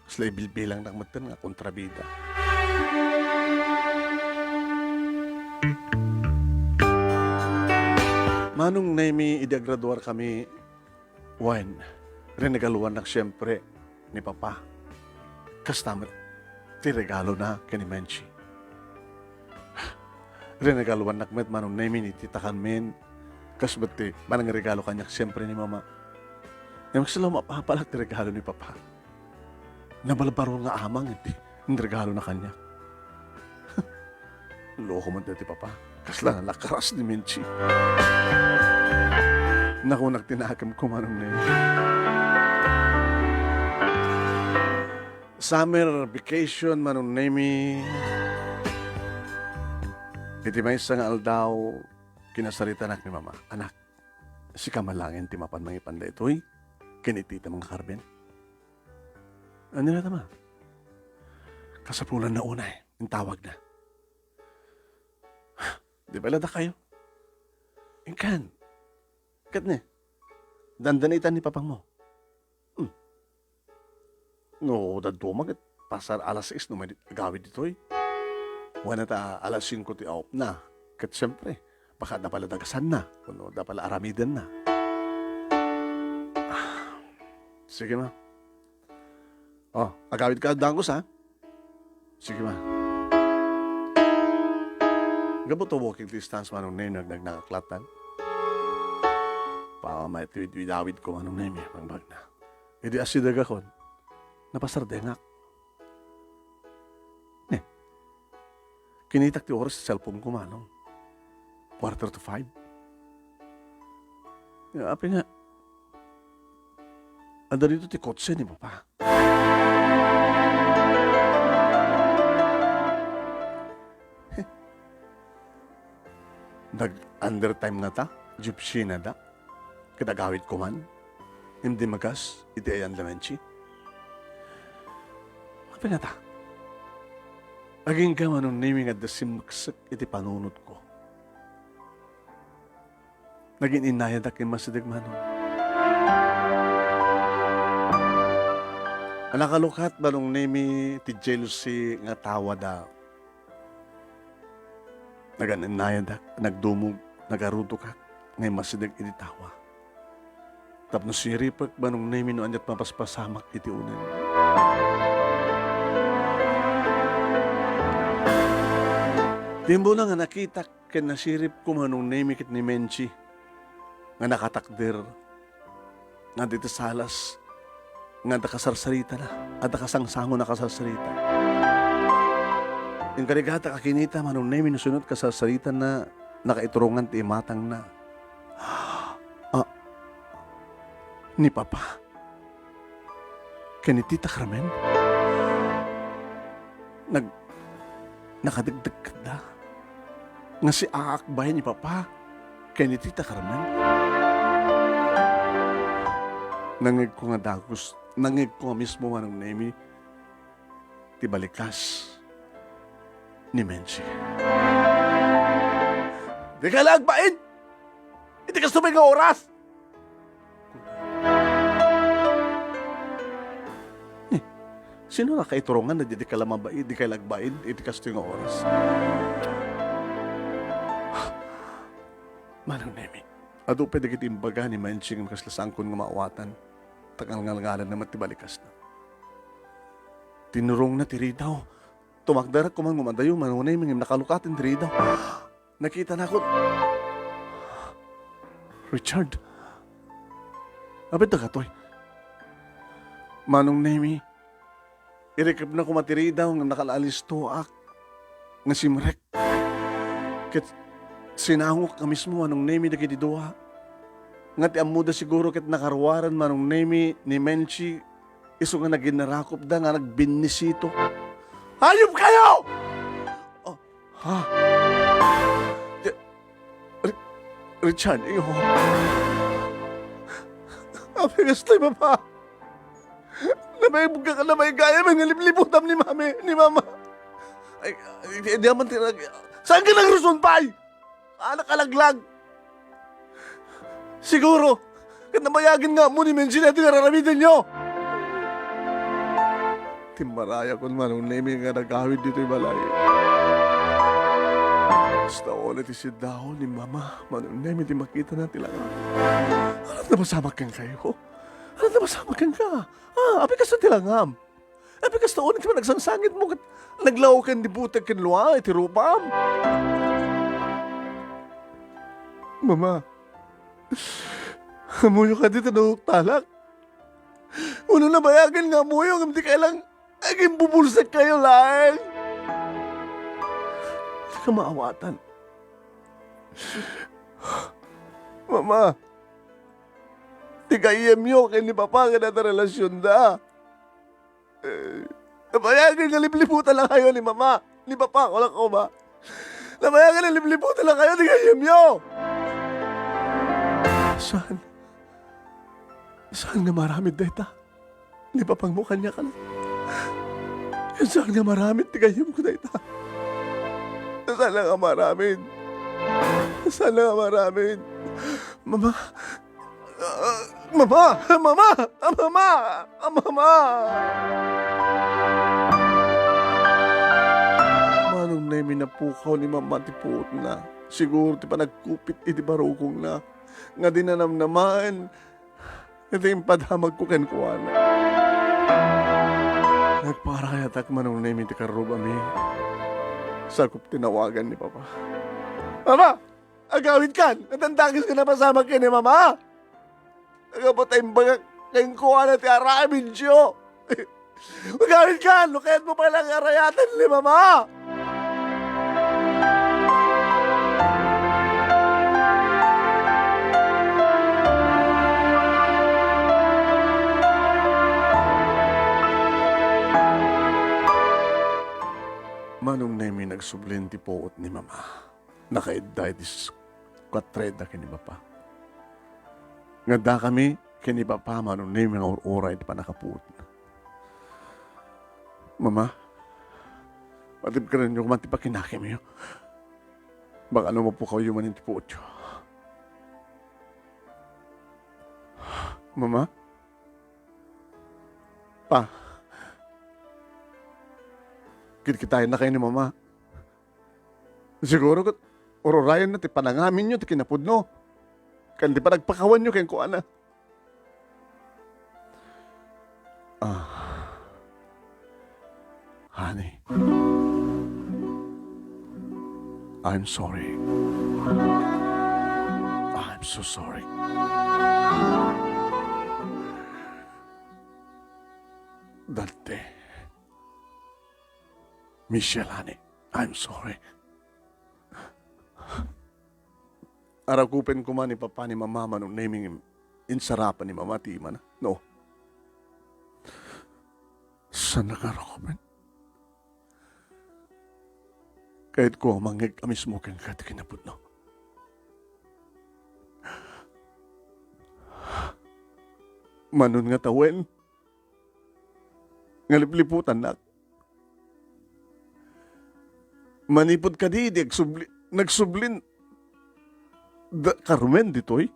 Kasla ibilbilangnak metten nga kontrabida. Manong Nemi, idi agraduar kami, wen, rinegaluannak siempre ni Papa. Kasta met ti regalona ken ni Menchi. Rinegaluannak met, Manong Nemi, ni titakanmin. Kas met ti manangregalo kaniak siempre ni Mama. Ngem kasla mapapalak ti regalo ni Papa. Nabalbaro nga amang iti inregalona kaniak. Loko man ti Papa. Kasla nalakaras ni Menchi. Nakunak ti nakemko, Manong Nemi. Summer vacation, Manong Nemi. Iti maysa nga aldaw, kinasaritanak ni Mama, "Anak, sika man laeng ti mapan mangipan daytoy ken iti ita nga Carmen." "Ania dayta, Ma?" "Kasapulanna unay intawagna." "Di pay la dakayo?" "Inkan. Ket ne, dandani ita ni Papangmo." "Hmm. No dadduma ket pasar alas sais no madi agawid ditoy. Wen ta alas singko ti awpna. Ket siempre, baka adda pay la dagasanna, wenno adda pay la aramidenna." "Ah, sige, Ma. Oh, agawid ka, Dangos, ha?" "Sige, Ma." Gapu ta walking distance, Manong Nemi, nagnagnakaklattan. Pamay ti widawid ko, Manong Nemi, mangbagna. Idi asidegakon, napasardengak. Ne, kinitak ti oras ti cellphone ko, Manong. Quarter to five. Ya, apay nga, adda dito ti kotse ni Papa. Nag-undertime ngata, gypsy na da. Ket agawid ko man, ngem dimmagas iti ayan ni Menchi. Apay ngata? Agingga, Manong Nemi, nga adda simmeksek iti panunotko. Nagin-innayadak ken Masideg, Manong. Nakalukat, Manong Nemi, ti jealousy nga tawa da. Nagan-innayadak, nagdumog, nagarudokak nga immasideg iti tawa. Tapno siripek, Manong Nemi, no aniat mapaspasamak iti unen. Timbuna nga nakitak ken nasiripko, Manong Nemi, ket ni Menchi nga nakatakder nga dita salas nga adda kasarsaritana, adda kasangsangon a kasarsarita. Inkarigatak a kinita, Manong Nemi, no sino't kasarsaritana, nakaiturongan ti imatangna. Ah, ni Papa ken ni Tita Carmen? Nag-, nakadegdeg ketda nga siaak bain ni Papa ken ni Tita Carmen. Nangngegko nga dagus, nangngegko nga mismo, Manong Nemi, ti balikas ni Menchi. Dika la agbain iti kastoy nga oras! Ni, sino nakaiturungan a dika la mabain, dika la agbain iti kastoy nga oras? Manong Nemi, adu pay dagiti imbaga ni Menchi nga kasla saankon nga maawatan, ta ngalngalngalanna met ti balikasna. Tinurongna ti ridaw. Tumakderak koma nga umadayo, Manong Nemi, ngem nakalukaten ti ridaw. Nakitanakon. Richard, apay dagitoy? Manong Nemi, irikepna koma ti ridaw ngem nakalaalistoak nga simrek. Ket sinangok a mismo, Manong Nemi, dagiti dua. Nga ti ammoda siguro ket nakaruaren, Manong Nemi, ni Menchi, isu nga naginnarakopda nga nagbinnisito. Hayop kayo! Oh, ha? Ri-, Richard, iyo. Apay kastoy, Papa? Nabay-, nabay gayam nga lipliputam ni Mami, ni Mama. Ay, ay, di, di man tinag-, saan ka nagruson, pay? Ah, nakalaglag. Siguro, ket nabayagen nga ammo ni Menchi daytoy nga ar-aramidenyo. Timmarayakon, Manong Nemi, nga nagawid ditoy balay. Basta ulit ti siddaw ni Mama, Manong Nemi, ti makitana ti langam. Ania ti napasamak kenka? Ania ti napasamak kenka? Ah, apay kasta ti langam? Apay kasta ulit ti panagsangsangitmo ket naglaw ken di butek ken lua iti rupam? Mama, ammoyo kadi ta nauktalak? Wenno nabayagen nga ammoyo ngem dika lang agimbubulsekkayo laeng? Dika maawatan. Mama, ti gayyemyo ken ni Papa nga adda relasionda. Eh, nabayagen nga lipliputan lang kayo ni Mama, ni Papa, wala ko ba? Nabayagen nga lipliputan lang kayo ni gayyemyo. Saan? Saan nga maramid dayta? Ni Papang mo kanya ka lang. Saan nga maramid ti gayyem ko dayta? Saan nga maramid? Saan nga maramid? Mama, Ah, Mama! Mama! Ah, Mama! Ah, Mama! Manong Nemi, napukaw ni Mama ti puotna. Siguro ti panagkupit iti barukongna nga di nanamnamaen iti impadamagko kenkuana. Nagparayatak, Manong Nemi, ti karrubami. Sakop ti nawagan ni Papa. Mama! Agawidkan! Natandakes nga napasamak ken ni Mama! Aggapu ta imbagak kenkuana ti aramidyo! Agawidkan! No kayatmo pay lang arayaten ni Mama! Manong Nemi, nagsublin ti puot ni Mama. Nakaidda iti s-, kuatreda ken ni Papa. Nga dakami ken ni Papa, Manong Nemi, nga ur-uray ti pannakapuotna. Mama, patibkerenyo koma ti pakinakemyo. Baka no mapukawyo manen ti puotyo. Mama? Pa, kitkitaenna kayo ni Mama. Siguro ket ur-urayenna ti panangaminyo ti kinapudno ken ti panagpakawanyo kenkuana. Ah, honey, I'm sorry. I'm so sorry. Dante. Michelle, honey, I'm sorry. Arakupen koma ni Papa ni Mama, Manong Nemi, ngem insarapen ni Mama ti imana. No. Saan nga arakupen? Kayatko a mangngeg a mismo kenka ti kinapudno. Manon nga tawen, nga lipliputannak. Manipud kadi idi agsubli, nagsublin da Carmen ditoy?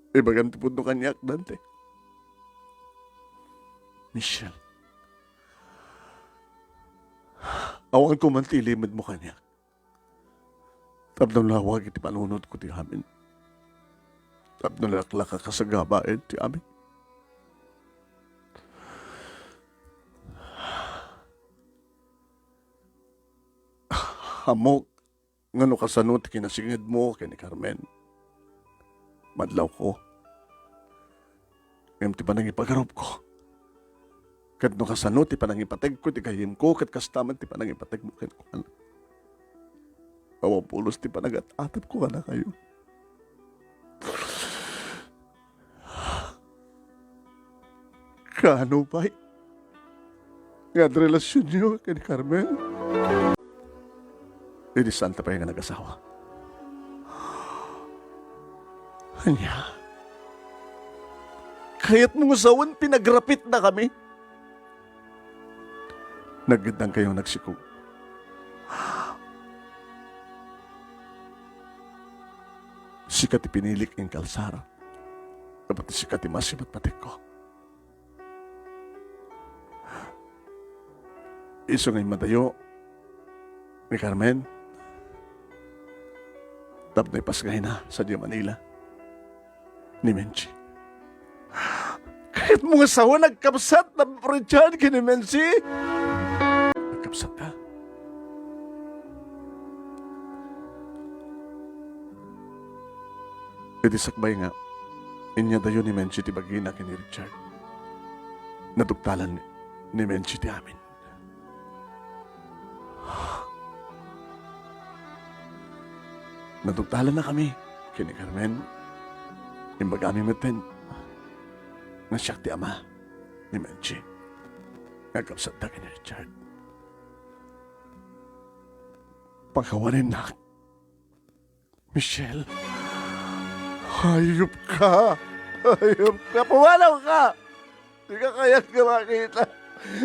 Ibagam ti pudno kaniak, Dante. Michelle, awanko man ti ilimedmo kaniak. Tapno lawag iti panunotko ti amin. Tapno laklaka kasagabaen ti amin. Ammok nga no kasano ti kinasingedmo ken ni Carmen. Madlawko. Ngem ti panangipagarupko, ket no kasano ti panangipategko iti gayyemko, ket kasta met ti panangipategmo kenkuana. Awan pulos ti panagat-atapko kadakayo. Kaano pay nga adrelasionyo ken ni Carmen? Idi saanta pay nga nagasawa. Ania? Kayatmo nga sawen pinagrapitnakami? Naggeddangkayo nga nagsikog. Sika ti pinilik ken kalsara. Dapat sika ti masimatmatikko. Isu nga immadayo ni Carmen tapno ipasngayna sadiay Manila ni Menchi. Kayatmo nga sawen agkabsat da Richard ken ni Menchi? Agkabsat da. Iti sakbay nga, inyadayo ni Menchi ti bagina ken ni Richard. Naduktalan ni, ni Menchi ti amin. Naduktalannakami ken ni Carmen. Imbagami metten nga siak ti ama ni Menchi nga agkabsatda ken ni Richard. Pakawanennak. Michelle, hayop ka! Hayop ka! Pumanaw ka! Di ka kayat nga makita!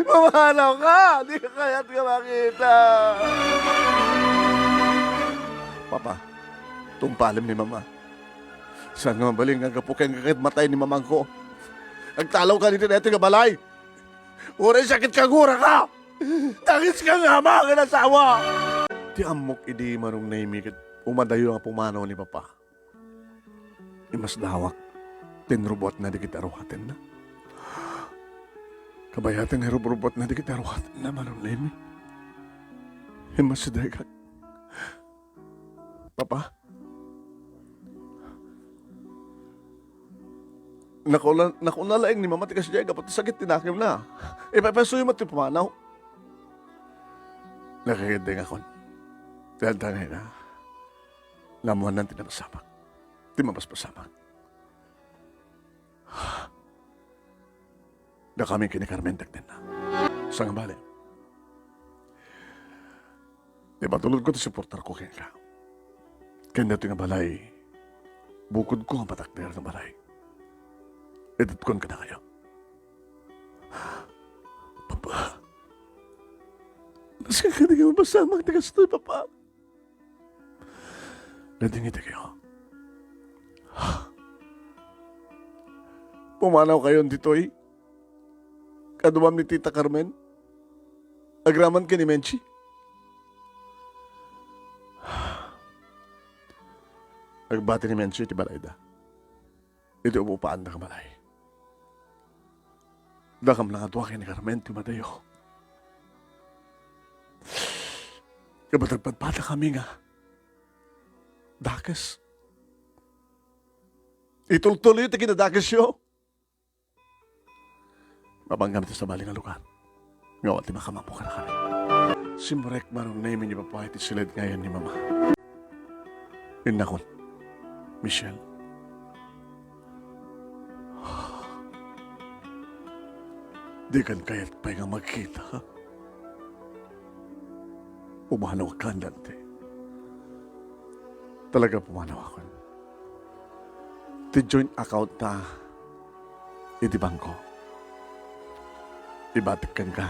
Pumanaw ka! Di ka kayat nga makita! Papa, tungpalem ni Mama. Saan nga mabalin nga gapu ken ket matay ni mamangko? Agtalawka iti daytoy nga balay! Uray sakit ka, gura ka! Dangis ka nga ama ken asawa! Ti ammok idi Manong Nemy ket umadayo nga pumanaw ni Papa. Imasdawak ti inrubuatna dagiti aruatenna. Kabayaten nga irubrubuatna dagiti aruatenna, Manong Nemy. Immasidegak. Papa? Nakuna, nakuna laeng ni Mama ti kasdiay gapu ti sakit ti nakemna. Ipaipaayso met ti pumanaw. Nakakeddengakon. Ti adda nga ina, naammoanna ti napasamak. Ti mapaspasamak. Dakami ken ni Carmen ti agtenna. Sangabali, ipatulodko ti suportarko kenka. Ken daytoy nga balay, bukodko nga matakder nga balay. Itetkon kadakayo. Papa, nasken kadi nga mapasamak ti kastoy, Papa. Nadingitkayo. Pumanawkayon ditoy. Kaduam ni Tita Carmen. Agraman ken ni Menchi. Agbati ni Menchi ti balayda. Iti upupaanda nga balay. Dakam nga dua ken ni Carmen ti madayo. Ket agpadpadakami nga dakes. Itultuloyo ti kinadakesyo. Mapanggam iti sabali nga lugar. Nga awan ti makamammo kadakami. Simrek Manong Nemy ni Papa iti siled nga ayan ni Mama. Innakon, Michelle, dikan kayat pay nga magkita. Pumanawkan, Dante. Talaga pumanawakon. Ti joint account ta iti bangko. Ibatik kenka,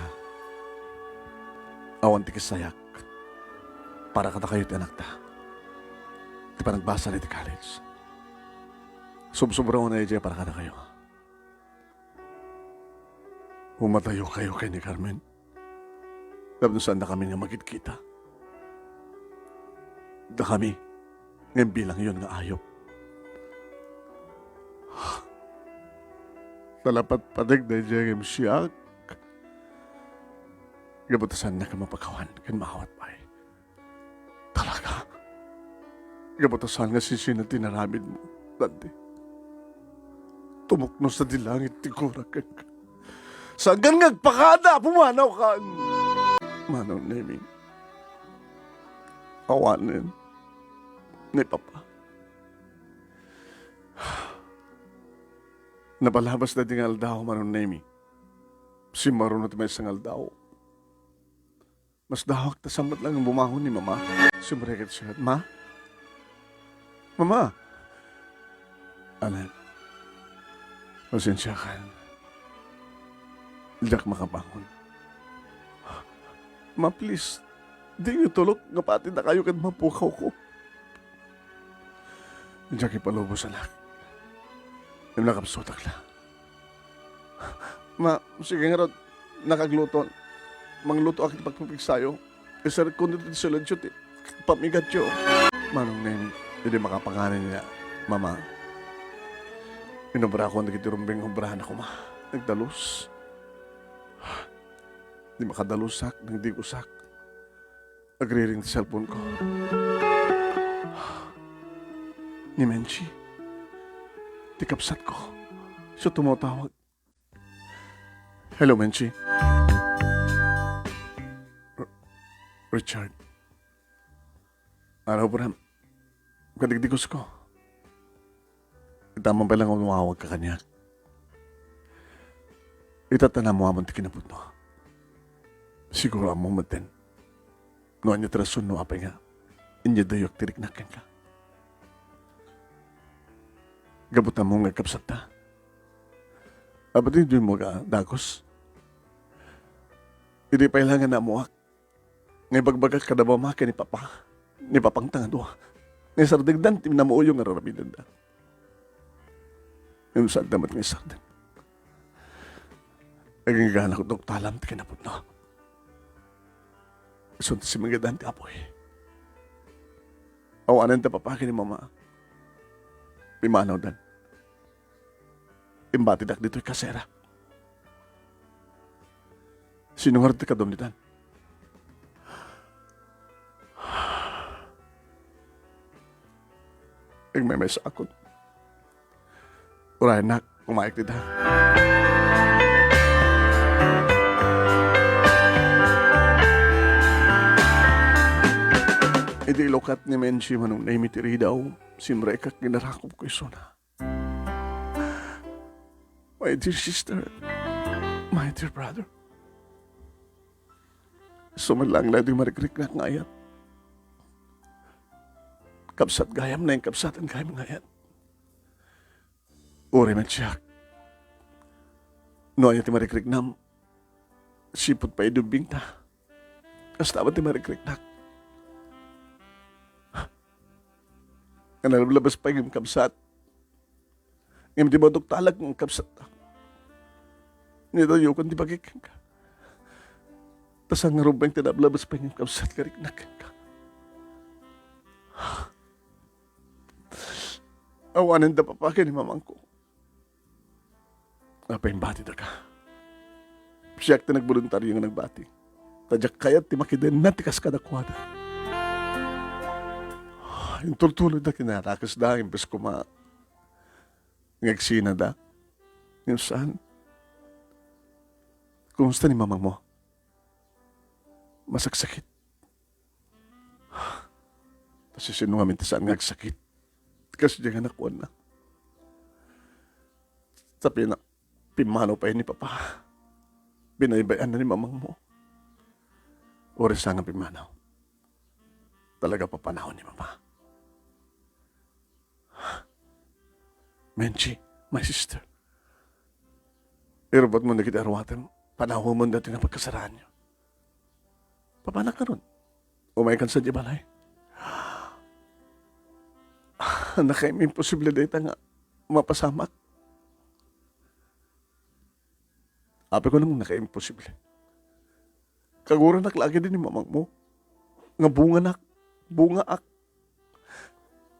awan ti kissayak para kadakayo ti anakta. Ti panagbasana iti college, subsobraenna idiay para kadakayo. Umadayokayo ken ni Carmen tapno saannakamin nga makidkita. Dakami nga imbilangyon nga ayup. Nalapatpateg daydiay ngem siak, gapu ta saannak a mapakawan ken maawat pay. Talaga, gapu ta saan nga sinsina ti inaramidmo, Dante. Tumuknos sadi langit ti gurak kenka. Sangkan nga agpakada, pumanawkan. Manong Nemi, awanen ni Papa. Napalabas daydi nga aldaw, Manong Nemi. Simmaruno ti maysa nga aldaw. Masdaawak ta saan met laeng bumangon ni Mama. Simrek iti siak, "Ma? Mama!" "Anak, pasensiakan. Diak makabangon." "Ma, please, diyo itulok nga pati dakayo ket mapukawko." "Diak ipalubos, anak. Ngem nakapsutak la." "Ma, sige ngarud, nakagluto. Manglutoak iti pagpipigsayo. Iserrekon ditoy ti siludyo ti pamigatyo." Manong Nemi, idi makapanganen ni Mama, inobrakon dagiti rumbeng nga obrana koma. Nagdalus. Di makadalusak, nagdigusak. Agriring ti cellphone ko. Ni Menchi. Ti kabsatko. Isu tumawtawag. "Hello, Menchi." "R-, Richard. Araw, Bram. Kadigdigusko. Ita man pay laeng nga umawag ka kaniak. Ita ta naammoamon ti kinapudno. Siguro ammom metten no ania ti rason no apay nga inyadayok ti riknak kenka. Gapu ta ammom nga agkabsatta. Apay ti dimo nga dagus? Idi pay laeng nga naammoak nga ibagbagak kada mama ken ni papa, ni papangta nga dua, nga isardengdan ti namuyo nga ar-aramidenda. Ngem saanda met nga isardeng. Agingganak duktalam ti kinapudno. Isun ti simingedan ti apuy. Awanen da papa ken ni mama. Pimmanawdan. Imbatidak ditoy kasera. Sino ngarud ti kadumditan? Agmemeysakon. Uray, nak, kumaek dita. Idi ilukat ni Menchi Manong Nemi ti ridaw, simrekak nga inarakupko isuna. My dear sister, my dear brother, sumalangla di marikriknak nga ayat. Kabsat gayam na yung kabsatan gayam nga ayat. Uri met siak. No aya ti marikriknam, sipud pay idubbingta. Kasta met ti marikriknak. Nga nalablabas pay ngem kabsat. Ngem di maduktalak nga kabsat. Nidayokon ti bagik kenka. Ta saan ngarud ti nalablabas pay ngem kabsat nga riknak kenka. Awanen da papa ken ni mamangko. Apay, imbatidaka. Siak ti nagboluntario nga nagbati. Ta diak kayat ti makidenna ti kas kadakuada. Intultulodda ken inadakesda, imbes koma nga agsinada. Ngem saan. Kumusta ni mamangmo? Masaksakit. Ta sisino ngamin ti saan nga agsakit? Kas diay nga nakuanna. Ta pina-, pimmanaw pay ni papa. Binaybay-anna ni mamangmo. Uray saan nga pimmanaw. Talaga papanaw ni mama. Menchi, my sister. Irubatmo dagiti aruatem. Panawemon daytoy nga pagkasaraanyo. Papanak ngarud? Umaykan sadiay balay? Nakaimposible dayta nga mapasamak. Apay ko nang nakaimposible. Kaguranak la ket ni mamangmo nga bunganak, bungaak.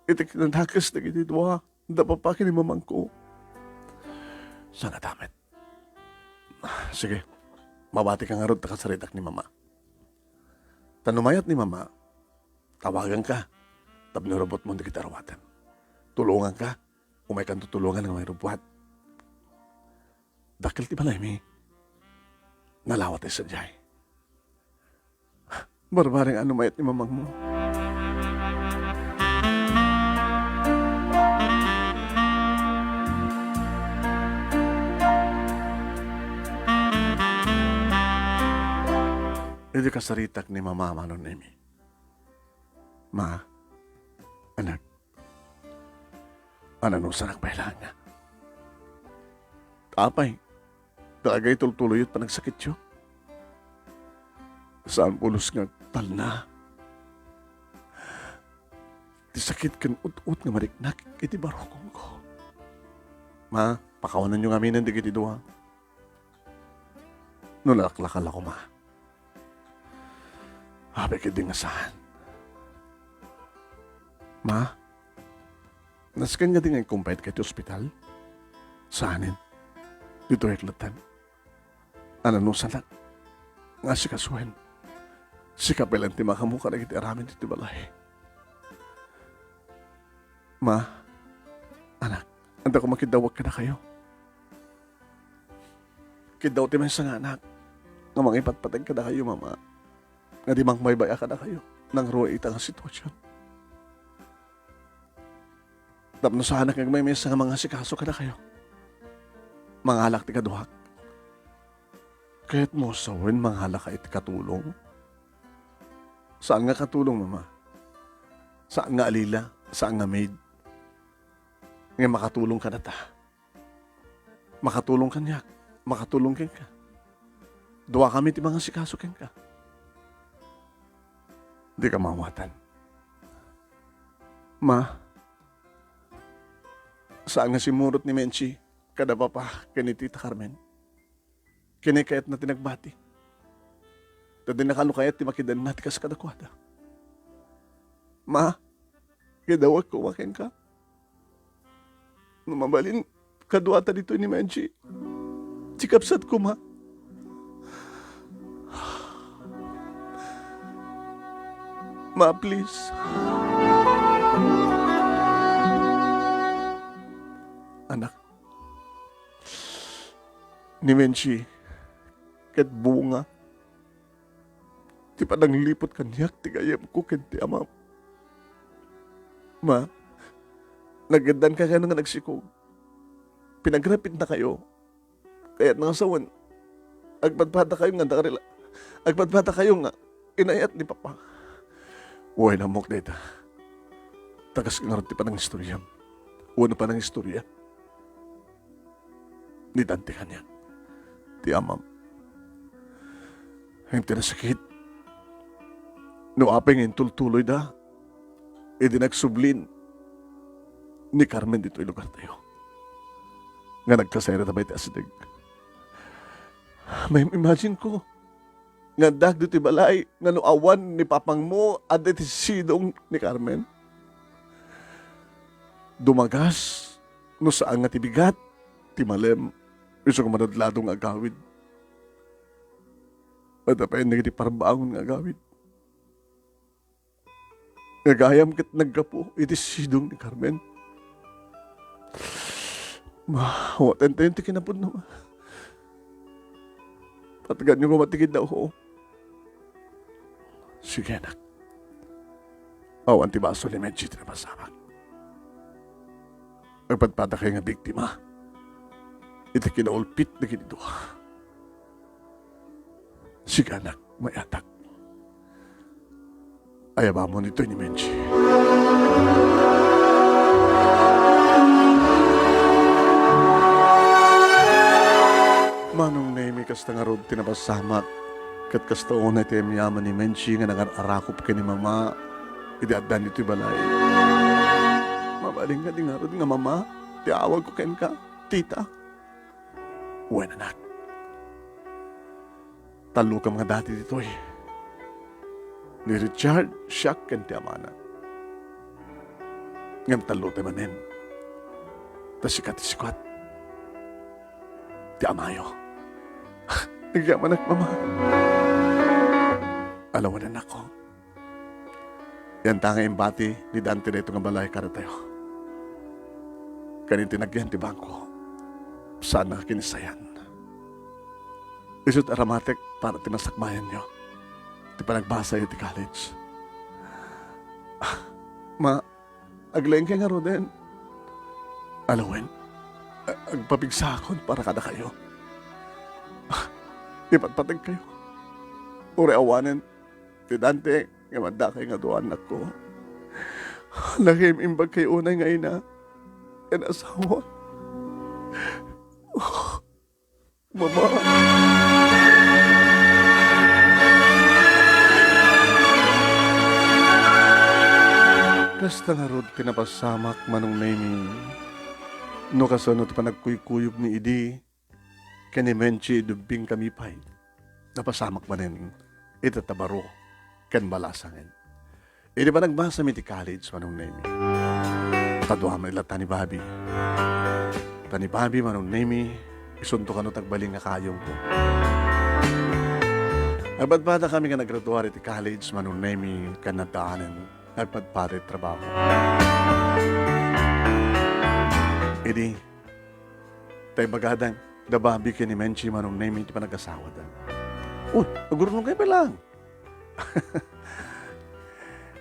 Iti kinadakes dagiti dua, da papa ken ni mamangko. Sangatamet. Sige, mabatika ngarud ta kasaritak ni mama. Ta no mayat ni mama, tawaganka tapno irubbuatmo dagiti aruatem. Tulonganka, umaykanto tulongan nga mangirubbuat. Dakkel ti balaymi. Nalawat sadiay. Barbareng, ano mayat ni mamangmo? Idi kasaritak ni mama, Manong Nemi. Ma, anak, ananusanak pay laeng. Apay, talaga itultuloyyo ti panagsakityo? Saan pulos nga agtalna ti sakit ken ut-ot nga mariknak iti barukongko. Ma, pakawanenyo ngaminen dagiti dua. No nalaklaka la koma. Apay ketdi nga saan? Ma, nasken nga di nga inkumpay iti ospital? Saanen. Ditoy latta. Ananusanak nga asikasuen. Sika pay laeng ti makaammo kadagiti aramid iti balay. Ma, anak, adda koma kiddawek kadakayo. Kiddaw ti maysa nga anak nga mangipatpateg kadakayo, mama, nga di mangbaybay-a kadakayo nangruna ita nga sitwasyon. Tapno saanak nga agmaymaysa nga mangasikaso kadakayo. Mangalak ti kaduak. Kayatmo sawen mangalak iti katulong? Saan nga katulong, mama. Saan nga alila, saan nga maid. Nga makatulong kadata. Makatulong kaniak, makatulong kenka. Duakami ti mangasikaso kenka. Dika maawatan. Ma, saan nga simmurot ni Menchi kada papa ken ni Tita Carmen. Ken ni kayatna ti nagbati. Ta dinaka no kayat ti makidanna ti kas kadakuada. Ma, kidawek koma kenka. No mabalin, kaduata ditoy ni Menchi. Ti kabsat koma. Ma, please. Anak, ni Menchi ket Bunga ti panangliput kaniak ti gayyemko ken ti amam. Ma, nageddanka kano nga nagsikog. Pinagrapitnakayo. Kayatna nga sawen, agpadpadakayo nga darila-, agpadpadakayo nga inayat ni Papa. Wen, ammok dayta. Ta kas ngarud ti panangistoryam. Wenno panangistorya ni Dante kaniak ti amam. Ngem ti nasakit, no apay nga intultuloyda idi nagsublin ni Carmen ditoy lugartayo, nga nagkasayra ta pay ti asideg. May imagine ko nga adda ditoy balay nga no awan ni papangmo, adda ti sidong ni Carmen. Dumagas, no saan nga ti bigat, ti malem, isu nga madadlado nga agawid. Adda pay dagiti parbangon nga agawid. Nga gayam ket naggapu iti sidong ni Carmen. Ma, awaten tayo ti kinapudno. Patganyo koma ti kiddawko. Sige, anak. Awan ti basol ni Menchi ti napasamak. Agpadpadakayo nga biktima iti kinaulpit dagiti dua. Siganak, mayatak. Ayabamon itoy ni Menchi. Manong Nemi, Kasta ngarud ti napasamak, ket kasta unay ti yamyaman ni Menchi nga nangar-arakop ken ni Mama idi addan ditoy balay. Mabalin kadi ngarud nga Mama ti awagko kenka, Tita? Wen, anak. Tallokem nga dati ditoy. Ni Richard, siak ken ti amana. Ngem tallotayo manen. Ta sika ti sikuat ti amayo. Agyamanak, Mama. Ala wen, annakko. Yanta nga imbati ni Dante daytoy nga balay kadatayo. Ken intinagyan ti bangko, saan nga kinisayan. Isu't aramatek para ti masakbayanyo ti panagbasayo ti college. Ah, Ma, aglaingkay ngaruden. Ala wen, a-, agpapigsakon para kadakayo. Ah, ipatpategkayo. Uray awanen ti Dante nga maddakay nga dua, annakko. Nakiim-imbagkay unay nga ina ken asawa. Mama. Kasta ngarud ti napasamak, Manong Nemy. No kasano ti panagkuykuyogmi idi ken ni Menchi, idubbingkami pay. Napasamak manen ita ta baro ken balasangen. Idi panagbasami ti college, Manong Nemy, kadua met latta ni Bobby. Ta ni Bobby, Manong Nemy, isunto kano ti agbalin nga kayongko. Nagpadpadakami nga naggraduar iti college, Manong Nemy, ken addaanen nagpadpada ti trabaho. Idi, ta ibagada, da Bobby ken ni Menchi, Manong Nemy, ti panag-asawada. Uy, agurnongkay pay laeng.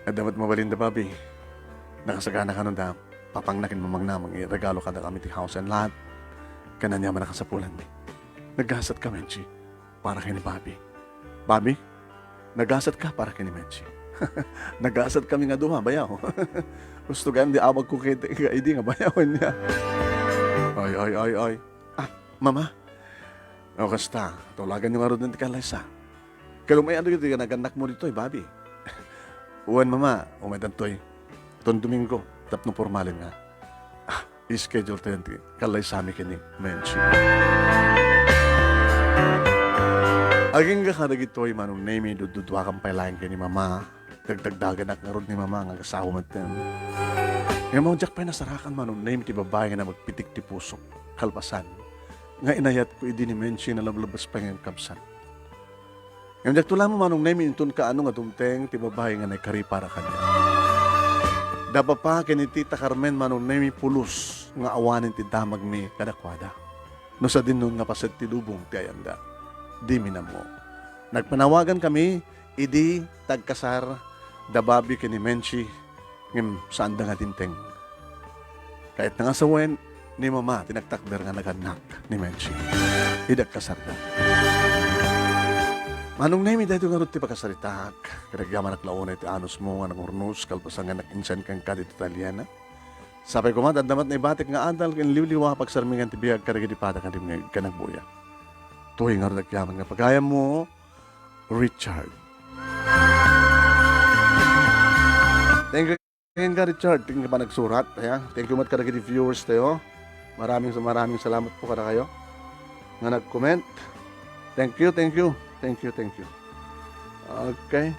Adda met mabalin da Bobby. Nakasagana kano da papangna ken mamangna, mangiregalo kadakami ti house and lot. Ken ania man a kasapulanmi. Naggasat ka, Menchi, para ken ni Bobby. Bobby, naggasat ka para ken ni Menchi. Naggasat kami nga dua, bayaw. Gusto gayam ti awagko ket, ket idi nga bayaw ania. Oy, oy, oy, oy. Ah, Mama. O, kasta, tulaganyo ngaruden ti kallaysa. Ket umay-ayo ti nagannakmo ditoy, Bobby? Wen, Mama, umaydantoy. Ton Domingo, tapno pormalen nga, ah, i-schedule tayo ti kallaysami ken ni Menchi. Agingga kadagitoy, Manong Nemy, dudduduakam pay laeng ken ni Mama. Dagdagdaganak ngarud ni Mama nga agasawa metten. Ngem diak pay nasarakan, Manong Nemy, ti babai nga namagpitik ti pusok kalpasan nga inayatko idi ni Menchi nalablabas pay nga agkabsat. Ngem diakto la met, Manong Nemy, inton kaano nga dumteng ti babai nga naikari para kaniak. Da Papa ken ni Tita Carmen, Manong Nemy, pulos nga awanen ti damagmi kadakuada. No sadinnon nga paset ti lubong ti ayanda, dimi nammo. Nagpanawagankami idi ti agkasar da Bobby ken ni Menchi, ngem saanda nga dimteng. Kayatna nga sawen, ni Mama ti nagtakder nga nagannak ni Menchi idi agkasarda. Manong Nemy, daytoy ngarud ti pakasaritaak. Ket agyamanak la unay ti anusmo nga nangurnos kalpasan nga nag-insan kenka ditoy Italiana. Sapay koma ta adda met naibatik nga adal ken liwliwa, pagsarmingan ti biag kadagiti padakadimngeg ken agbuya. Tuy ngarud agyaman nga pagayammo, Richard. Thank you kenka, Richard, ti panagsurat, aya. Thank you met kadagiti viewers tayo. Maraming, maraming salamat po kadakayo nga nag-comment. Thank you, thank you, thank you, thank you. Okay.